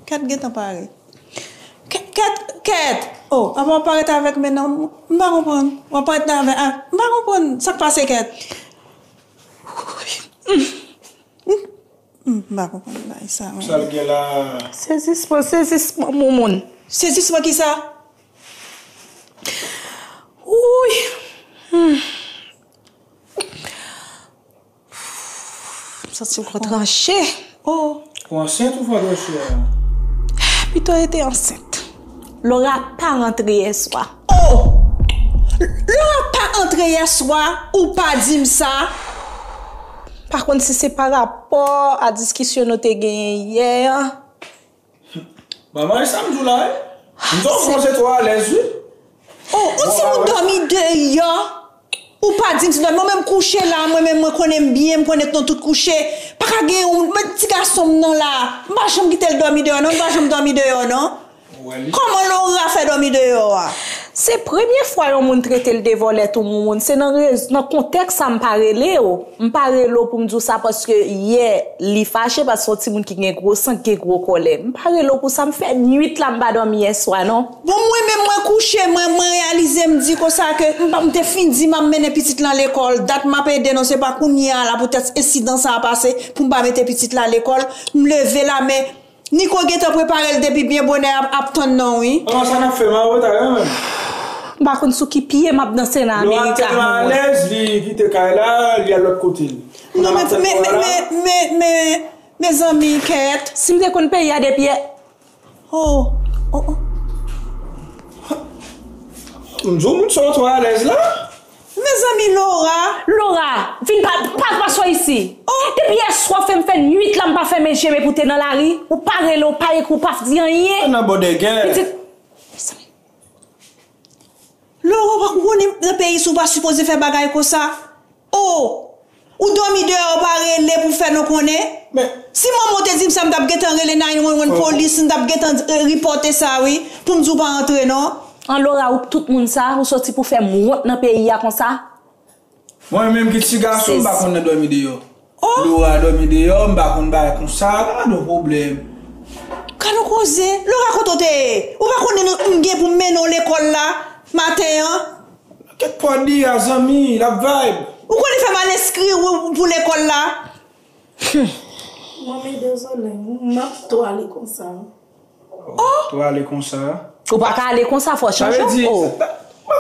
Kèt gentan pare. Kèt, Kèt, Kèt. Oh, apa w ap parèt avèk men nan, m pa konprann. W ap parèt nan avèk, ah, m pa konprann sa k pase Kèt. M pa konprann bagay sa menm. Sa l gen la? Sezisman, sezisman, moun. Sezisman ki sa? Wouy! M santi m fè tranche. Oh! Ou ansent ou fè tranche a? Pito rete ansent. Laura pa rantre yè swa. Oh! Laura pa antre yè swa, ou pa di m sa? Pa konn si se pa rapò a diskisyon nou te genyen yè an. Manman, e sa m di w la, wi. M twò kòmanse twò alèz, wi. Oh, ou ti moun dòmi deyò. Ou pa di m si dòmi. Mwen menm kouche la, mwen menm mwen konnen m byen, m konnen nou tout kouche. Pa ka gen yon, men ti gason m nan la. M pa janm kite l dòmi deyò, non. M pa janm dòmi deyò, non. Kòman Laura fè dòmi deyò a? Se premye fwa yon moun trete l de vòlè tou moun. Se nan rez-, nan kontèks sa m pa rele w. M pa rele w pou m di w sa paske yè li fache paske se yon timoun ki gen gwo san, ki gen gwo kòlè. M pa rele w pou sa, m fè nwit la m pa dòmi yè swa non. Bon, mwen menm mwen kouche, mwen, mwen reyalize m di konsa ke m pa, m te fin di m ap mennen pitit lan lekòl. Dat m ap ede non, se pa kounye a la poutèt ensidan sa a pase pou m pa mete pitit la lekòl. M leve la, men Nico gentan prepare l depi byen bonè ap, ap tann non wi. Kòman sa n ap fè, m an reta kanmenm. M pa konn sou ki pye m ap danse nan Amerika. Laura tèlman alèz, li kite kay la, li al lòt kote. Non, men, men, men, men, men, mezanmi, kèt. Si m te konn peyi a depi yè. Oh, oh, oh. M di w moun sa w twò alèz la. Mezanmi, Laura. Laura, vin pa, pa, pa swa isi. Oh. Depi yè swa fè m fè nwit la m pa fèmen je m epi w te nan lari. Ou pa rele, ou pa ekri, ou pa di anyen. Nan bòdègè. Pitit. Mezanmi. Laura, ou pa konnen nan peyi sa ou pa sipoze fè bagay konsa. Oh. Ou dòmi deyò, ou pa rele pou fè nou konnen. Men si manman w te di m sa, m t ap gentan rele nine one one polis, m t ap gentan, eh, ripòte sa wi, pou m di w pa antre non. An Laura, ou tout moun sa, ou soti pou fè m wont nan peyi a konsa? Mwen menm ki ti gason, m pa konn nan dòmi deyò. Oh! Laura dòmi deyò, m pa konn bagay konsa, pa gen pwoblèm. Gad yon koze, Laura kote w te ye? Ou pa konnen nou, m gen pou m mennen w lekòl la, maten an? Kèt pòdi a zanmi, l ap vibe. Ou konnen fè m al enskri w pou lekòl la? Manmi, dezole, m ap tou ale konsa. Oh! Tou ale konsa. Ou pa ka ale konsa, fò chanje. Sa vle di, oh. M pa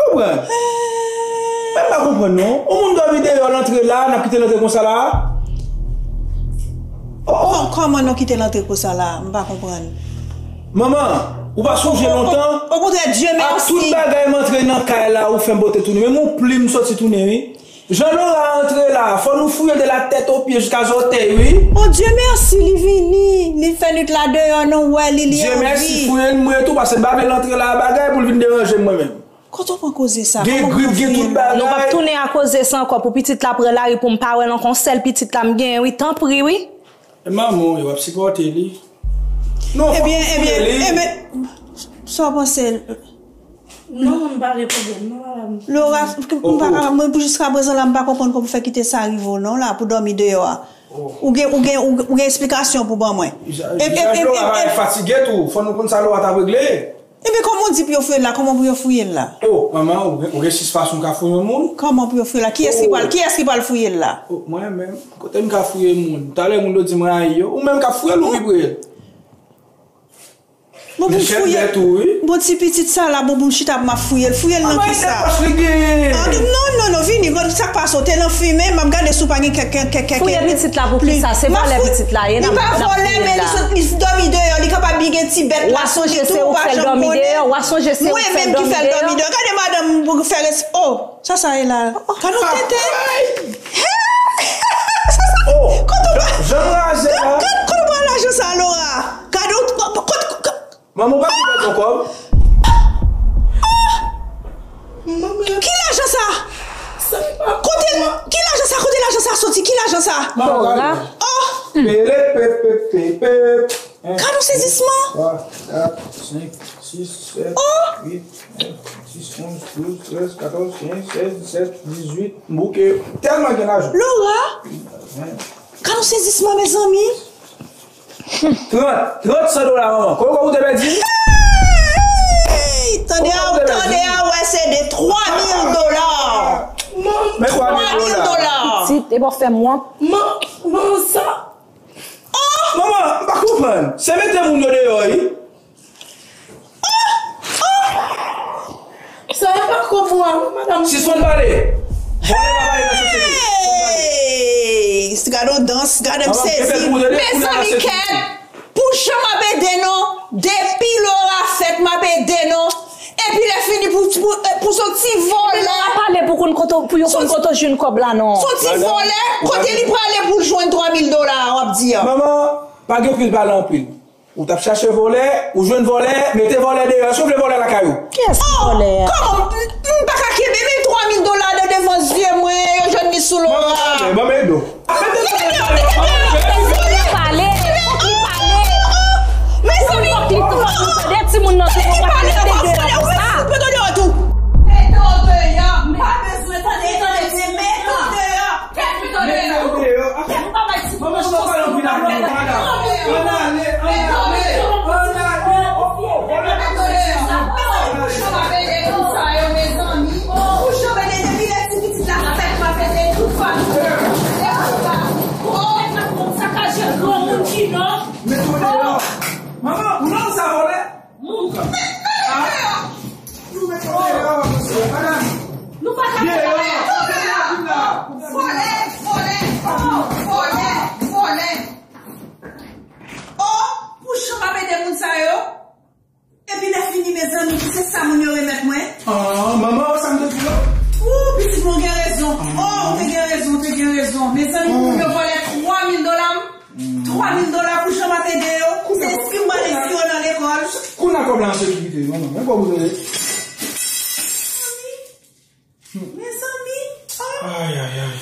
konprann. Mwen m pa konprann non. Yon moun dòmi deyò, l antre la, n ap kite l antre konsa la. Oh, oh. Kò-, kòman nou kite l antre konsa la? M pa konprann. Manman, ou pa sonje lontan? Okontrè, Dye mèsi. Ak tout bagay m antre nan kay la, ou fè m pote tounen. Menm yon plim soti tounen, wi. Jan Laura antre la, fò nou fouye l de la tèt o pye jiska zòtèy, wi. Oh Dye mèsi, li vini, li fè nwit la deyò, nou wè li, li an vi. Dye mèsi, fouye l mwen tou, paske m pa vle l antre la bagay pou l vin deranje m mwen menm. Kote w pran koze sa? Gen grip, gen tout bagay. Nou p ap tounen a koze sa ankò pou pitit la pran lari pou m pa wè l ankò, yon sèl pitit la m genyen, wi, tanpri, wi. E manman w, yo ap sipòte li. Non, fòk nou fouye li. Ebyen, ebyen, ebyen, sa w panse? Non, m pa gen pwoblèm, non, madanm. Laura, m pa ka, mwen, pou jiska prezan la, m pa konprann kòman w fè kite sa rive w, non, la, pou dòmi deyò a. Ou gen, ou gen, ou, ou gen esplikasyon pou ban mwen? Vizaj, vizaj Laura pa fatige tou. Fò nou konn sa Laura t ap regle. Ebyen, kòman w di pou yo fouye l la? Kòman pou yo fouye l la? Oh, manman, ou gen, ou gen sis fason w ka fouye yon moun. Kòman pou yo fouye l la? Kiyès ki pral, kiyès ki pral fouye l la? Oh, mwen menm, kote m ka fouye moun? Talè moun yo di m rayi yo. Ou menm k ap fouye l, ou pi pre l. Bon, pou fouye. Bon, ti pitit sa la, bon, pou m chita pou m ap fouye l. Fouye l nan kisa? Ah, non, non, non, vini. Bon, sa k pase w te nan fimen, m ap gade si w pa gen kèk, kèk, kèk, kèk. Fouye pitit la pou kisa? Se vòlè pitit la ye, n ap, n ap fouye l la. Li pa vòlè, men li sot, li dòmi deyò, li kapab li gen ti bèt la sou li tou, ou pa janm konnen. Mwen menm ki fè l dòmi deyò. Gade madanm pou fè res-, oh, sa sa ye la? Gade yon tenten. Kote w pran, gade, kote w pran lajan sa, Laura? Gade yon, kote, kote, Manman, ou pa konn pèdi yon kòb? Ki lajan sa? Kote, ki lajan sa? Kote lajan sa soti? Ki lajan sa? Manman, gade. Oh! Pele, pe, pe, pe, pe. Gade yon sezisman. Twa, kat, senk, sis, sèt, uit, nèf, dis, onz, douz, trèz, katòz, kenz, sèz, disèt, dizuit, m bouke. Tèlman gen lajan. Laura! Gade yon sezisman, mezanmi. Trant, trant san dola, manman. Konbyen kòb ou te pèdi? Hey! Tande a, tande a, wè, se de twa mil dola. Men twa mil dola. Pitit, e pa w fè m wont. Man, man, sa. Oh! Kòman? M pa konprann. Se mete moun yo deyò, wi. Sa yo pa kòb ou a, wi, madanm. Sispann pale. Vòlè pa pale nan sosyete. Hey! Gade yon dans, gade m sezi. Mezanmi, kèt! Pou jan m ap ede nou, depi Laura fèt, m ap ede nou. Epi lè fini pou, pou, pou son ti vòlè. Laura pale pou konn kote, pou yo konn kote w jwenn kòb la, non. Son ti vòlè, kote li prale pou l jwenn twa mil dola a, w ap di a. Manman, pa gen pil pale anpil. Ou t ap chache vòlè, ou jwenn vòlè, mete vòlè deyò. Èske w vle vòlè lakay ou? Kiyès ki vòlè a? Kòman m, m pa ka kenbe menm twa mil dola nan devan zye mwen, yo jwenn li sou Laura. Manman, ban m ede w. Fòk li pale, fòk li pale. Mezanmi, fòk li, fòk li tande timoun nan tou, nou pa mete deyò konsa. Mete w deyò tou. Mete w deyò, m pa bezwen tande, tande, mete w deyò. Kèt, mete w deyò. Kèt, m pa bay ti manman, manman, manman, manman, ann ale, ann ale, ann ale. Oh, oh, oh, oh. Pou jan m ap ede moun sa yo, mezanmi. Pou jan m ede depi lè ti pitit la fèt, m ap ede tout fanmi. Oh, mèt la konn sakaje granmoun ki non. Mete w deyò. Manman, ou non sa vòlè? Moun. Ah. Nou mete w deyò, mesye. Madanm. Nou pa ka fè sa. Vòlè, vòlè, oh, vòlè, vòlè. Oh, pou jan m ap ede moun sa yo. Epi lè fini, mezanmi, se sa moun yo remèt mwen. Ah, manman, sa m te di w la? Ou, pitit mwen gen rezon. Oh, ou te gen rezon, ou te gen rezon. Mezanmi, moun yo vòlè twa mil dola m. Twa mil dola pou jan m ap ede yo. Se si m pral enskri yo nan lekòl. Kounye a kòb la an sekirite, manman. Men kòb ou tande. Mezanmi, oh. Ay, ay, ay.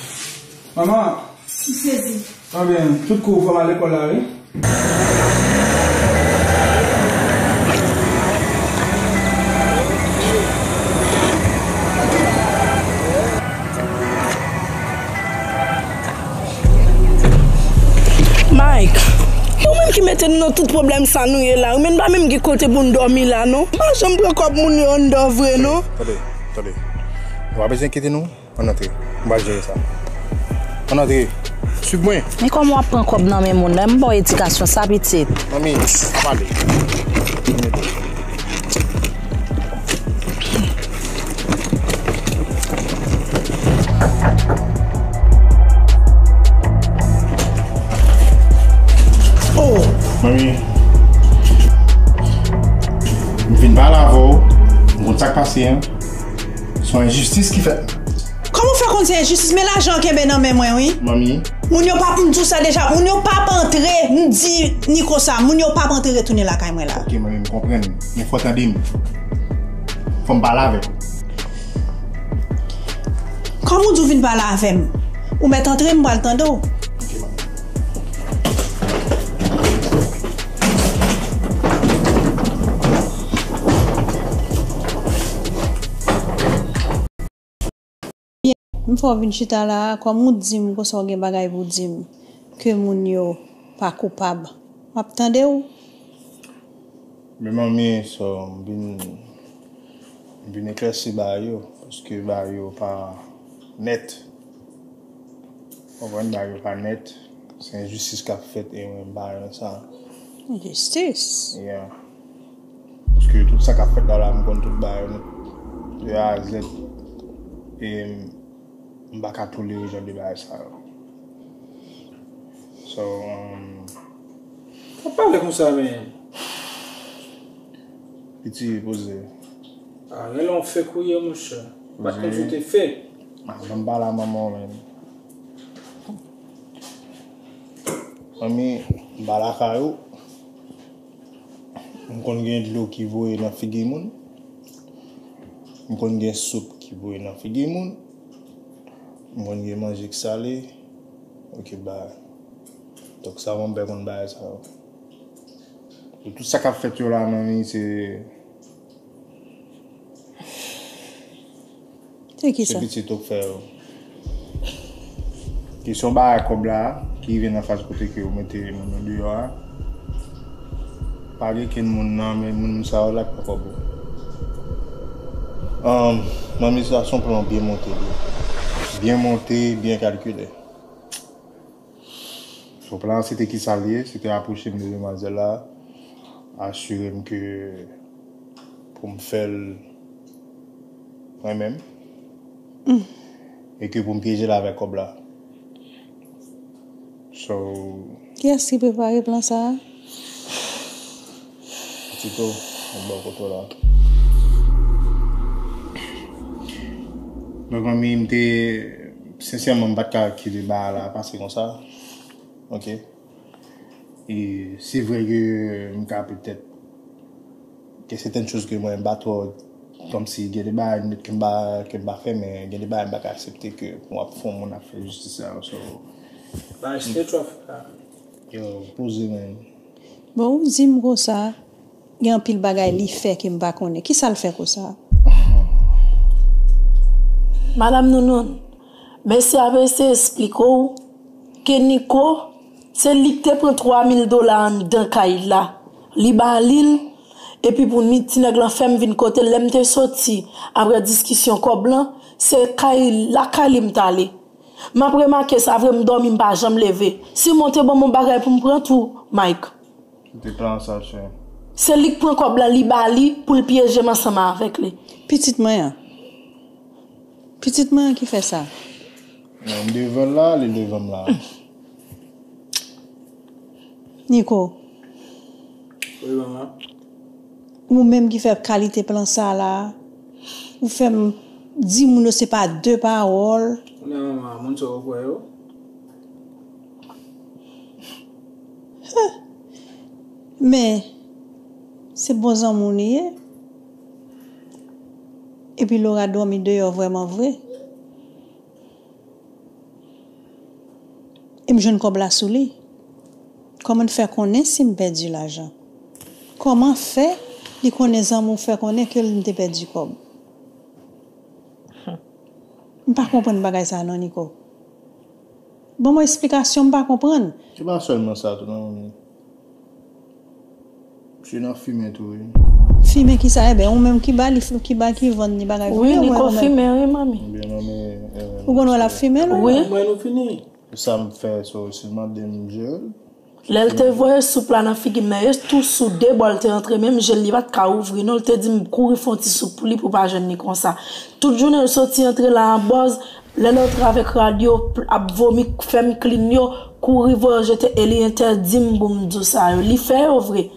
Manman. M sezi. Anben, tout kou ou fè m al lekòl la, wi. Mike, ou menm ki mete nou nan tout pwoblèm sa nou ye la, wi, men n pa menm gen kote pou n dòmi la, non. Pa janm pran kòb moun yo anndan vre, non. Tande, tande. Nou pa bezwen enkyete nou. Ann antre. M pral jere sa. Ann antre. Swiv mwen. Men kòman w ap pran kòb nan men moun? Lè m ba w edikasyon sa, pitit. Manmi, ann ale. Oh! Manmi, m vin pale avè w. M konn sa k pase, en. Se yon enjistis ki fèt. Kòman w fè konn se enjistis? Men lajan an kenbe nan men mwen, wi. Manmi. Moun yo p ap, m di w sa deja, moun yo p ap antre, m di Niko sa, moun yo p ap antre retounen lakay mwen la. Ok, manmi, m konprann. Men fò w tande m. Fò m pale avè w. Kòm ou di w vin pale avè m, ou mèt antre, m pral tande w. Ok, manmi. M fè w vin chita la a, kòm ou di m konsa w gen bagay pou w di m, ke moun yo pa koupab. M ap tande w. Men manmi, so, m vin, m vin eklèsi bagay yo, paske bagay yo pa nèt. Konprann, bagay yo pa nèt. Se enjistis k ap fèt e mwen m pa renmen sa. Enjistis? Yeah. Paske tout sa k ap fèt la, la, m konn tout bagay yo de A a Z. E m, m pa ka tolere jan de bagay sa yo. So, um, pa pale konsa, men. Piti, poze. Ah, gen lè w fèk ou ye, monchè. M pa t konn si w te fèk. Ah, ban m pale a manman w, men. Manmi, m pa lakay ou. M konn gen dlo ki voye nan figi moun. M konn gen soup ki voye nan figi moun. M konn gen manje k sale. Ok, ba. Donk, sa, manman m pè konn bagay sa yo. Tout sa k ap fèt yo la, manmi, se Se ki sa? Se pitit ou k fè yo. Kesyon bagay kòb la, ki rive nan faz kote ke yo mete moun yo deyò a, pa gen kenn moun nan men moun sa yo la k pran kòb ou. Ahn, manmi, sa se yon plan byen monte, byen. Byen monte, byen kalkile. So, plan an se te kisa l ye? Se te apwoche m de demwazèl la, asire m ke pou m fè l mwen menm, e ke pou m pyeje l avèk kòb la. So, kiyès ki prepare plan sa a? Tito, mwen bò kote w la. Donk, manmi, m te, sensèman, m pa t ka kite bagay la pase konsa. Ok. E se vre ke m ka petèt gen sètèn choz ke mwen m pa twò, kòmsi gen de bagay nèt ke m pa, ke m pa fè, men gen de bagay m pa ka aksepte ke pou w ap fè yon moun ap fè jistis sa yo. So, bagay straight off la. Yo, poze, men. Bon, ou di m konsa, gen anpil bagay li fè ke m pa konnen. Kisa l fè konsa? Madanm Nounoun, mesye ap eseye esplike w ke Niko, se li k te pran twa mil dola anndan kay la. Li ba li l, epi pou ni ti nèg lan fè m vin kote l. Lè m te soti, apre diskisyon kòb lan, se kay, lakay li m t ale. M ap remake sa vre, m dòmi, m pa janm leve. Si m te ban m yon bagay pou m pran tou, Mike. Ou te plan sa, chè. Se li k pran kòb la, li ba li pou l pyeje m ansanm avèk li. Pitit mwen an. Pitit mwen an ki fè sa. Non, m devan l la, li devan m la. Niko. Wi, manman. Ou menm ki fè kalite plan sa la, ou fè m di moun yo se pa de pawòl. Kounye a, manman, moun sa w kwè yo? Huh. Men, se bon zanmi w li ye. Epi Laura dòmi deyò vrèman vre. E m jwenn kòb la sou li. Kòman l fè konnen si m pèdi lajan? Kòman fè li konnen zanmi w fè konnen ke m te pèdi kòb? M pa konprann bagay sa a non, Niko. Ban mwen esplikasyon, m pa konprann. Se pa sèlman sa tou non, manmi. Misye nan fimen tou, wi. Fimen kisa? Enben, ou menm ki ba li, ki ba, ki vann li bagay. Wi, Niko fimen, wi, manmi. Ebyen, manmi, eh, ou konn wè l ap fimen, non? Wi. Mwen nou fini. Sa m fè, so, si l mande m jel. Lè l te voye soup la nan figi m nan, e tou sou de bò l te antre, menm jel li pa t ka ouvri non, l te di m kouri fè yon ti soup pou li pou pa jwenn li konsa. Tout jounen l soti antre la an bòz, lè l antre avèk rad yo, ap vomi, fè m klin yo, kouri voye jete e li entèdi m pou m di w sa yo. Li fè yo vre.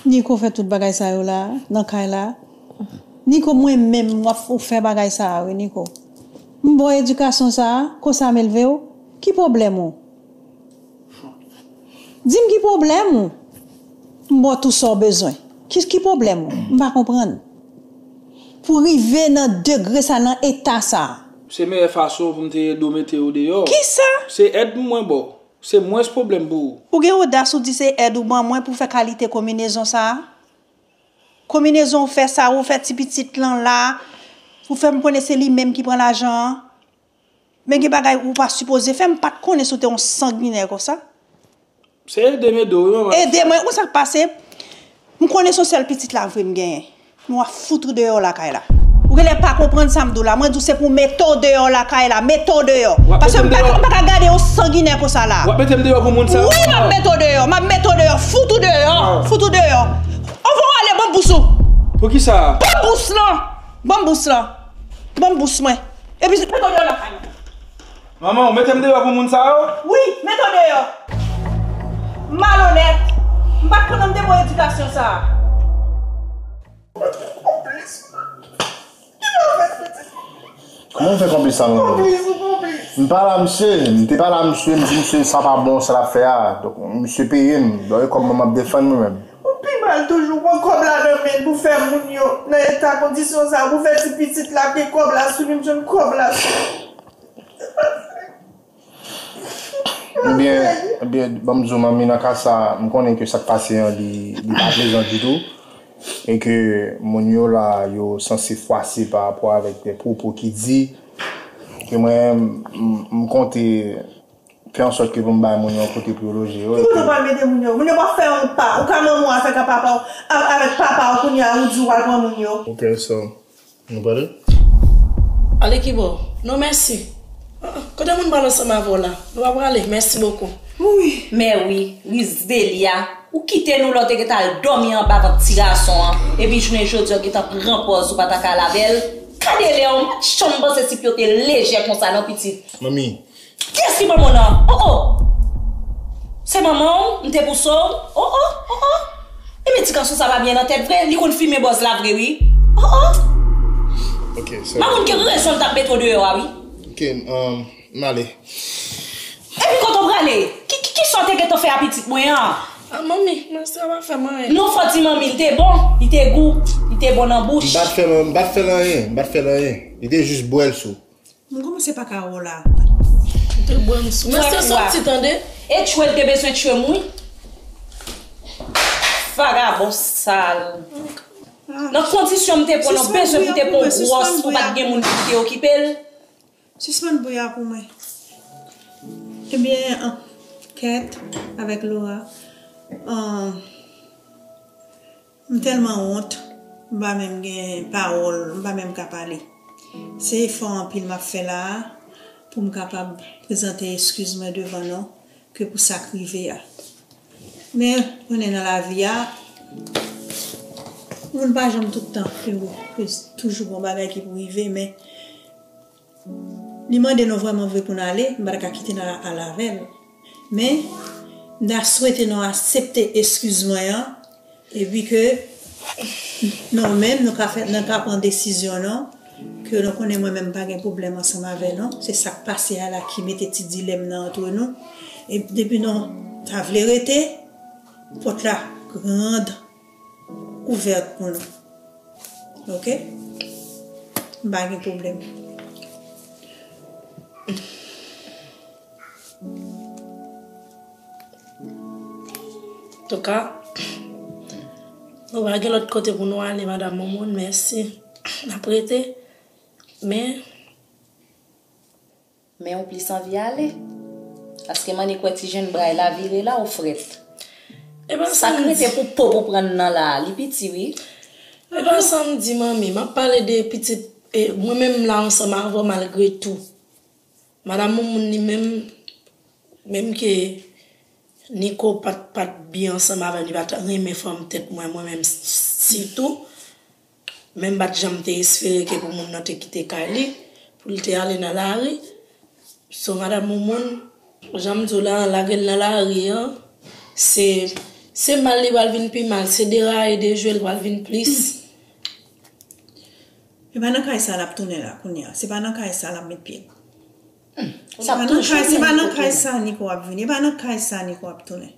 Niko fè tout bagay sa yo la, nan kay la. Niko, mwen menm, w ap, ou fè bagay sa a, wi, Niko. M ba w edikasyon sa a, konsa m elve w, ki pwoblèm ou? Di m ki pwoblèm ou? M ba w tout sa w bezwen. Ki, ki pwoblèm ou? M pa konprann. Pou rive nan degre sa, nan eta sa. Se meyè fason pou m te ede w mete yo deyò. Kisa? Se èd mwen ba w. Se mwens pwoblèm pou ou. Ou gen odas ou di se èd ou ban mwen pou fè kalite konbinezon sa a? Konbinezon ou fè sa, ou fè ti pitit lan la, ou fè m konnen se li menm ki pran lajan an. Men gen bagay ou pa sipoze fè, m pa t konnen si w te yon sanginè konsa. Se ede m ede w, wi, manman. Ede mwen, ou sa k pase? M konnen se yon sèl pitit la vre m genyen. Nou ap fout ou deyò lakay la. Ou genlè pa konprann sa m di w la. Mwen di w se pou mete w deyò lakay la. Mete w deyò. Paske m pa, m pa ka gade yon sanginè konsa la. W ap mete m deyò pou moun sa yo? Wi, m ap mete w deyò. M ap mete w deyò. Fout ou deyò. Fout ou deyò. Anvan w ale, ban m bous ou. Poukisa? Ban m bous lan. Ban m bous lan. Ban m bous mwen. Epi mete w deyò lakay mwen. Manman, ou mete m deyò pou moun sa yo? Wi, mete w deyò. Malonèt. M pa t konn nan m te ba w edikasyon sa a. Konplis. Li pa fè pitit. Kòman w fè konplis sa, manman? Konplis, ou konplis. M pale a misye, m te pale a misye, m di misye sa pa bon, sa l ap fè a. Donk, misye peye m. Donk, e kòb mwen m ap defann mwen menm. Ou pi mal toujou, pran kòb la nan men l pou fè moun yo nan eta kondisyon sa a, pou fè ti pitit la, gen kòb la sou li, m jwenn kòb la sou li. Ebyen, ebyen, ban m di w, manmi, nan ka sa, m konnen ke sa k pase an, li, li pa plezan ditou. E ke moun yo la, yo sanse fwase pa rapò avèk de pwopo ki di ke mwen, m, m konte fè an sòt ke pou m bay moun yo yon kote pou yo loje yo. Ki kote w pral mete moun yo? Moun yo p ap fè yon pa. Ou ka manman w avèk papa w, a-, avèk papa w kounye a, ou di w pral pran moun yo. Ok, so, nou pale? Ale kibò? Non, mèsi. Kote moun pral ansanm avè w la? Nou pa prale. Mèsi bokou. Wi. Mè wi, Rizdelia, ou kite nou lè w te gentan al dòmi anba vant ti gason an, epi jounen jodi a w gentan pran pòz ou pa ta ka al avè l. Gade lè w, m pa t janm panse si pye w te lejè konsa non, pitit. Manmi. Kiyès ki manman w nan? Oh, oh! Se manman w, m te pouse w. Oh, oh, oh, oh! Ebyen ti gason sa pa byen nan tèt vre, li konn fimen bòz la vre wi. Oh, oh! Ok, sorry. Mamoun gen rezon l t ap mete w deyò a wi. Ok, um, m ale. Epi kote w prale? Ki, ki, kisa w te gentan fè a pitit mwen an? Ah, manmi, mwen sa pa fè m anyen. Non, fò di manmi, li te bon, li te gou, li te bon nan bouch. M pa t fè l, m pa t fè l anyen, m pa t fè l anyen. Li te jis bwè l sou. M kòmanse pa ka wè w la. Ou te bwè m sou. Mwen se sòti tande. E tchwe l te bezwen tchwe m wi. Vagabon sal. Nan kondisyon m te pran nan bezwen pou te pran gwòs pou pa t gen moun pou te okipe l. Sispann bri a pou mwen. Ebyen, an, Kèt avèk Laura, an, m tèlman wont, m pa menm gen pawòl, m pa menm ka pale. Se efò anpil m ap fè la a pou m kapab prezante eskiz mwen devan nou ke pou sa k rive a. Men, konnen nan lavi a, moun pa janm tout tan heureux, toujou gon bagay ki pou rive, men li mande nou vrèman vre pou n ale, m pa t ka kite n al avè l. Men, m ta swete nou aksepte eskiz mwen an, epi ke nou menm, nou ka fè, nou ka pran desizyon nou, ke nou konnen mwen menm m pa gen pwoblèm ansanm avè nou. Se sa k pase a la ki mete ti dilèm nan antre nou. E depi nou ta vle rete, pòt la grand ouvèt pou nou. Ok? M pa gen pwoblèm. Antouka, nou pa gen lòt kote pou nou ale, madanm Moumoun, mèsi. N ap rete, men Men ou plis anvi ale. Paske m annik wè ti jenn bray la vire la ou frèt. Sa k rete pou po pou pran nan la a, li piti wi. E pa sa m di manmi, m ap pale de pitit, e, mwen menm m la ansanm avè w malgre tou. Madanm Moumoun li menm, menm ke Niko pa t, pa t byen ansanm avè m, li pa t renmen fanm tèt mwen, mwen menm sitou. Men m pa t janm te espere ke pou moun nan te kite kay li, pou l te ale nan lari. So, madanm Moumoun, jan m di w la, lage l nan lari an, se, se mal li pral vin pi mal, se deraye, dejwe l pral vin plis. E pa nan kay sa l ap tounen la kounye a, se pa nan kay sa l ap met pye l. Hmm. Se pa nan kay, se pa nan kay sa Niko ap vini. E pa nan kay sa Niko ap tounen.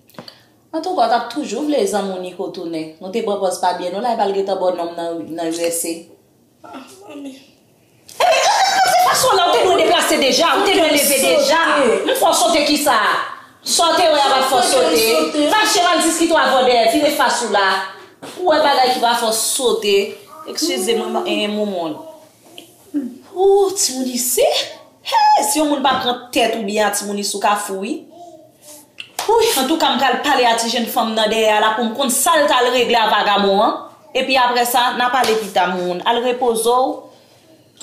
Antouka, w t ap toujou vle zanmi w Niko tounen. Nou te pran pòz pa byen nou la, epa l gentan ba w nonm nan, nan U S A. Ah, manmi. Ebyen, gade, gade fason la, ou te dwe deplase deja, ou te dwe leve deja. M fè w sote kisa? Sa w te wè a pa t fè w sote. Fache, m al diskite w avè w dèyè, vire fas ou la. Ou wè bagay ki pa fè w sote. Eskize m, eh, Moumoun. Ooh, timoun isi. Hey, si yon moun pa pran tèt ou byen a timoun isi ou ka fou wi. Wouy, antouka m pral pale a ti jenn fanm nan dèyè a la pou m konn sa l t al regle a vagabon an. Epi apre sa, n a pale pita Moumoun. Al repoze w.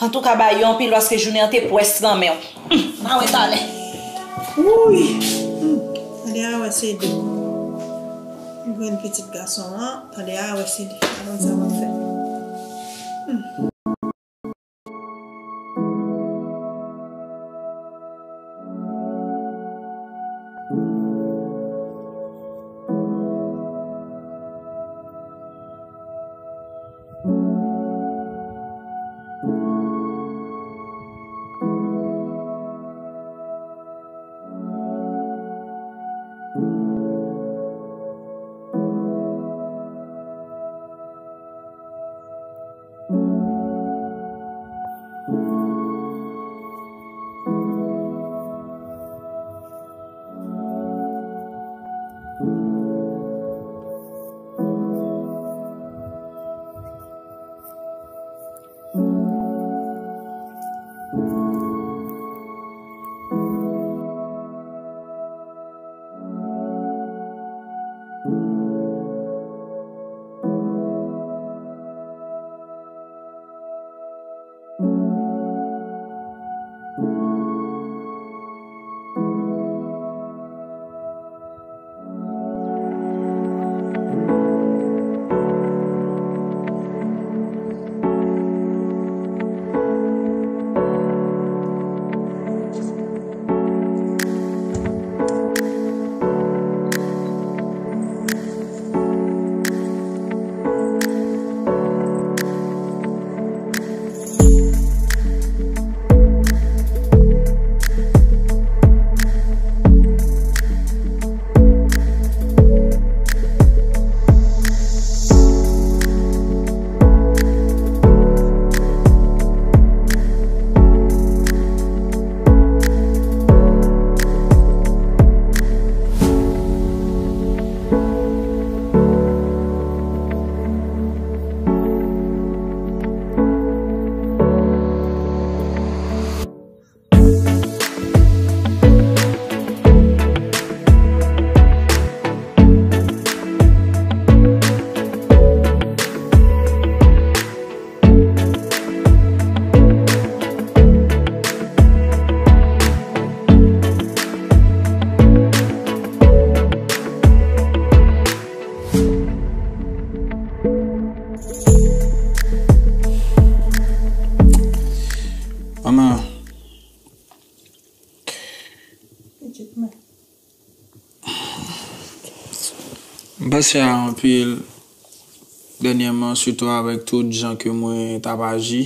Antouka bay yo anpil paske jounen an te pwès nan men w. Humm, n a wè talè. Wouy. Humm, tande a wè se de. Grenn pitit gason an, tande a wè se de. Pa konn sa w ap fè. Humm. M panse a anpil dènyèman, sitou avèk tout jan ke mwen t ap aji.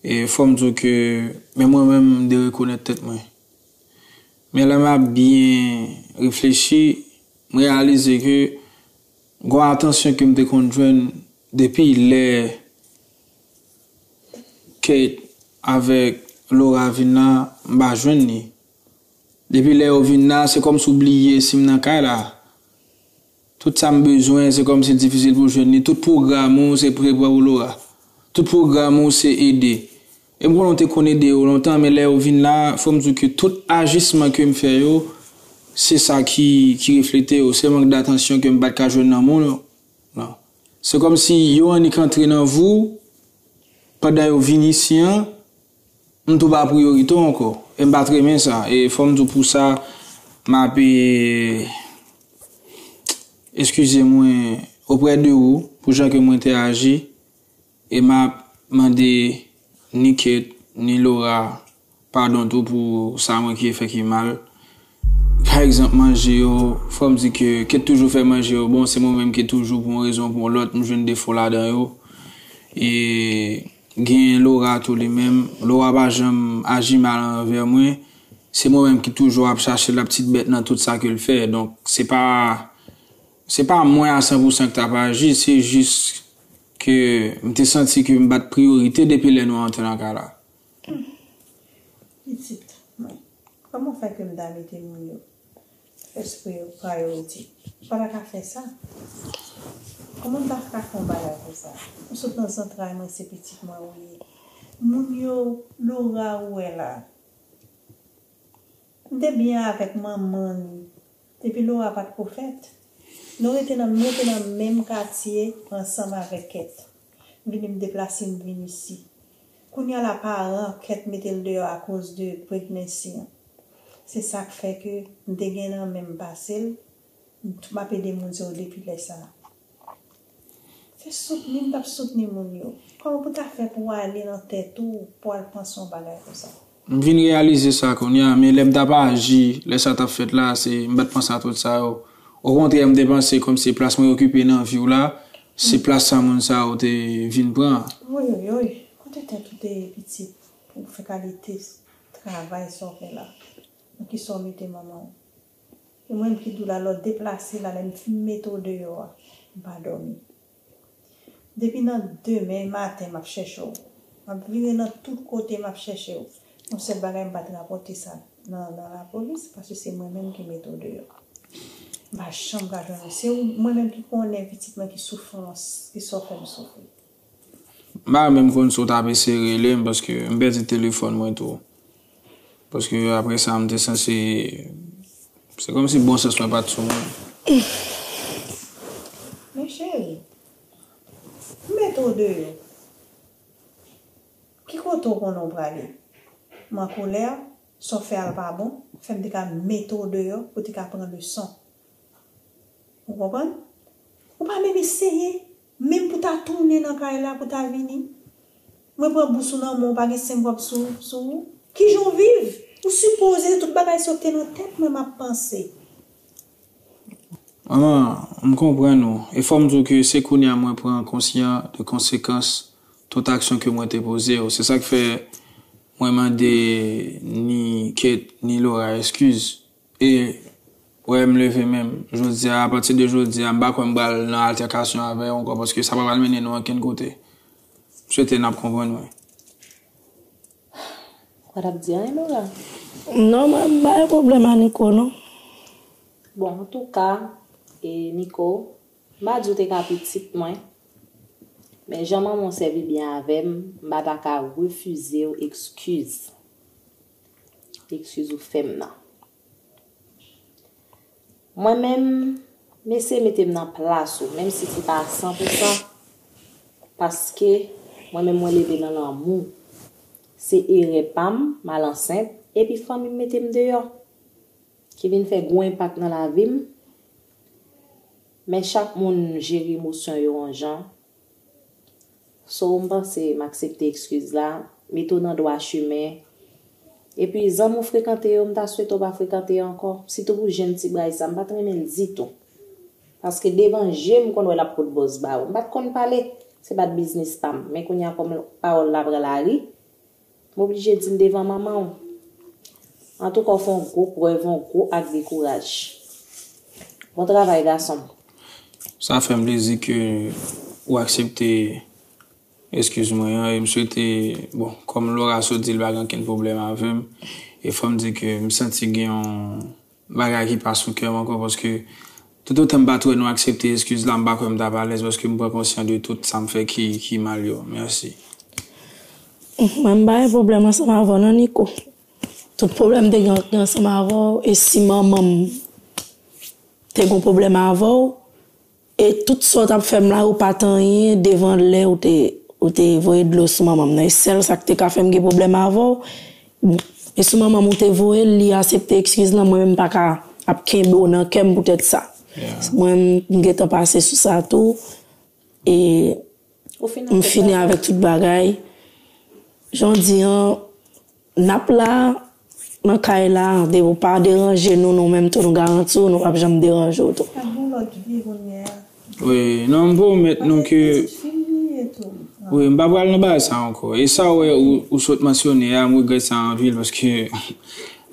E fò m di w ke, men mwen menm, m derekonèt tèt mwen. Men lè m ap byen reflechi, m reyalize ke gon atansyon ke m te konn jwenn depi lè Kate avèk Laura vin la, m pa jwenn li. Depi lè yo vin la, se kòmsi w bliye si m nan kay la. Tout sa m bezwen, se kòmsi l difisil pou w jwenn li. Tout pwogram ou, se pre pou Laura. Tout pwogram ou, se ede. E m konnen w te konn ede yo lontan, men lè yo vin la, fò m di w ke tout ajisman ke m fè yo, se sa ki, ki reflete yo. Se mank datansyon ke m pa t ka jwenn nan moun yo. Non. Se kòmsi yo annik antre nan vi w, pandan yo vin isi an, m tou pa priyorite w ankò. E m pa t renmen sa. E fò m di w pou sa, m ap, e, eskize mwen oprè de ou, pou jan ke mwen te aji. E m ap mande ni Kate, ni Laura padon tou pou sa mwen ki fè ki mal. Pa egzanp, manje yo, fò m di ke Kate toujou fè manje yo bon, se mwen menm ki toujou, pou yon rezon ou pou yon lòt, m jwenn defo ladan yo. E gen Laura tou li menm. Laura pa janm aji mal anvè mwen. Se mwen menm ki toujou ap chache la petite bête nan tout sa ke l fè. Donk, se pa, se pa mwen a san pou san ki t ap aji, se jis ke m te santi ke m pa t priyorite depi lè nou antre nan kay la. Pitit mwen, kòman fè ke m ta mete moun yo first priority? M pa ta ka fè sa. Kòman m ta ka fè yon bagay konsa? Ou sot nan zantray mwen, se pitit mwen ou ye. Moun yo, Laura ou wè la, m te byen avèk manman li. Depi Laura pa t ko fèt, nou rete nan, m rete nan menm katye ansanm avèk Kate. M vini, m deplase, m vin isi. Kounye a la, paran Kate mete l deyò akoz de pregnancy an. Se sa k fè ke m te gen nan men m pase l, m ap ede moun sa yo depi lè sa a. Se soutni m t ap soutni moun yo. Kòman pou ta fè pou w ale nan tèt ou, pou w al panse yon bagay konsa? M vin reyalize sa kounye a, men lè m t ap aji, lè sa t ap fèt la, se, m pa t panse a tout sa yo. Okontrè, m te panse kòmsi plas mwen okipe nan vi w la, se plas sa moun sa yo te vin pran. Woyoyoy, kote tèt ou te ye pitit pou w fè kalite travay sa w fè la? Nan kisa w mete manman w? E mwen menm ki di w la, lè w deplase la, lè m fin mete w deyò a, m pa dòmi. Depi nan demen maten, m ap chèche w. M ap vire nan tout kote, m ap chèche w. Yon sèl bagay, m pa t rapòte sa nan, nan lapolis, paske se mwen menm ki mete w deyò. M pa janm ka jwenn ou. Se ou, mwen menm ki konnen pitit mwen ki soufrans, ki sa w fè m soufri. M pa menm konn si w t ap eseye rele m, paske m pèdi telefòn mwen tou. Paske apre sa, m te sanse, se kòmsi bon sans mwen pa t sou mwen. Men cheri, m mete w deyò. Ki kote w konnen w prale? M an kolè, sa w fè a l pa bon, fè m te ka mete w deyò pou w te ka pran leson. Ou konprann? Ou pa menm eseye, menm pou ta tounen nan kay la, pou ta vini. Mwen pran bous ou nan men w, pa gen senk kòb sou, sou ou. Kijan w viv? Ou sipoze, tout bagay sa yo te nan tèt mwen, m ap panse. Manman, m konprann ou. E fò m di w ke se kounye a mwen pran konsyan de konsekans tout aksyon ke mwen te poze yo. Se sa k fè mwen mande ni Kate, ni Laura eskiz. E, wè, m leve men m. Jodi a, apati de jodi a, m pa kwè m pral nan altèkasyon avè yo ankò, paske sa pa pral mennen nou ankenn kote. M swete n ap konprann mwen. Ou pa t ap di anyen, Laura? Non, mwen, m pa gen pwoblèm a Nico, non. Bon, antouka, e, Nico, m pa di w te ka pitit mwen, men jan manman w sèvi byen avè m, m pa ta ka refize w eskiz. Eskiz ou fè m nan. Mwen menm, m eseye mete m nan plas ou, menm si se pa a san pou san, paske mwen menm mwen leve nan lanmou. Se erè pa m, m al ansent, epi fanmi m mete m deyò, ki vin fè gwo enpak nan lavi m. Men chak moun jere emosyon yo yon jan. So, m panse m aksepte eskiz la, mete w nan dwa chimen, Epi zanmi w frekante yo, m ta swete w pa frekante yo ankò. Sitou pou jèn ti bray sa, m pa t renmen l ditou. Paske devan je m konn wè l ap pot bòz ba ou. M pa t konn pale, se pa t biznis pa m. Men kounye a kòm pawòl la pran lari, m oblije di l devan manman w. Antouka, w fè yon gwo prèv, yon gwo ak de kouraj. Bon travay, gason m. Sa fè m plezi ke ou aksepte eskiz mwen an, e m swete, bon, kòm Laura sot di l pa gen okenn pwoblèm avè m, e fò m di ke m santi gen yon bagay ki pa sou kè m ankò, paske toutotan m pa t wè nou aksepte eskiz la, m pa kwè m t ap alèz, paske m pran konsyan de tout sa m fè ki, ki mal yo. Mèsi. Mwen, m pa gen pwoblèm ansanm avè w non, Nico. Tout pwoblèm m te gen ansanm avè w, e si manman m te gen pwoblèm avè w, e tout sa w t ap fè m la, ou pa t anyen devan lè ou te, ou te voye dlo sou manman m nan. E sèl sa k te ka fè m gen pwoblèm avè w, e sou manman m ou te voye l, li aksepte eskiz lan, mwen menm m pa ka ap kenbe w nan kè m poutèt sa. Mwen, m gentan pase sou sa tou. E m fini avèk tout bagay. Jan w di an, n ap la, nan kay la, depi w pa deranje nou, nou menm tou nou garanti w, nou p ap janm deranje w tou. Ap gen lòt vi kounye a. Wi, non, m pwomèt nou ke. Pitit fi li ye tou. Wi, m pa pral nan bagay sa ankò. E sa w wè ou, ou sot mansyone a, m regrèt sa anpil paske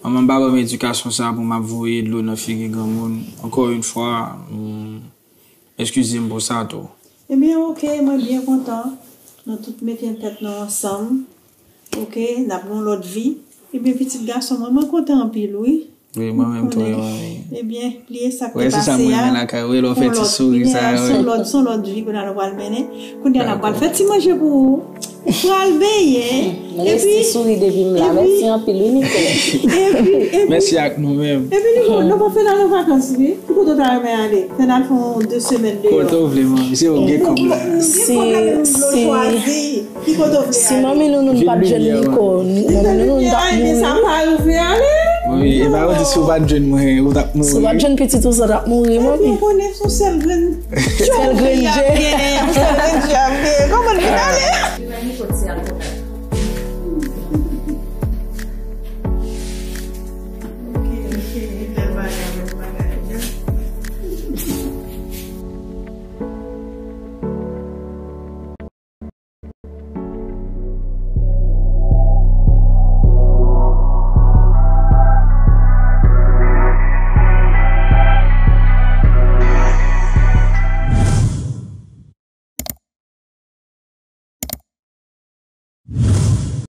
manman m pa ban m edikasyon sa pou m ap voye dlo nan figi granmoun. Ankò yon fwa, m, eskize m pou sa tou. Ebyen, oke, mwen byen kontan. Nou tout mete tèt nou ansanm. Oke, n ap gen yon lòt vi. Ebyen, pitit gason mwen, mwen kontan anpil, wi. Wi, mwen menm tou, wi, manmi. Ebyen, bliye sa k Wè, te se sa m pase renmen a. la kay ou, e lè w fè ti souri sa a, Se yon wi. Lòt, se yon lòt vi kounye a nou pral mennen. Kounye a n ap pral fè ti manje pou ou. Ou pral benyen. M resi souri depi m la. Mèsi anpil, wi, Nico. Epi, epi, Mèsi ak nou menm. epi, nou, nou pa fè n al an vakans, wi. Ki kote w ta renmen ale? Fè n al fè yon de semèn deyò. Kote w vle, manmi. Se ou gen kòb la. Si, si, Chwazi. Ki kote w vle si ale? manmi nou, nou pa t jwenn Nico, manmi nou, nou t ap Ebyen, sa mouri. pa ou vle ale? Wi, e pa ou di si w pa t jwenn mwen, ou t ap Si w pa t mouri. Jwenn pitit ou, sa t ap mouri, manmi. Ou konnen se yon sèl grenn Sèl grenn je. Yon sèl grenn je ap genyen. Kòman l vin ale?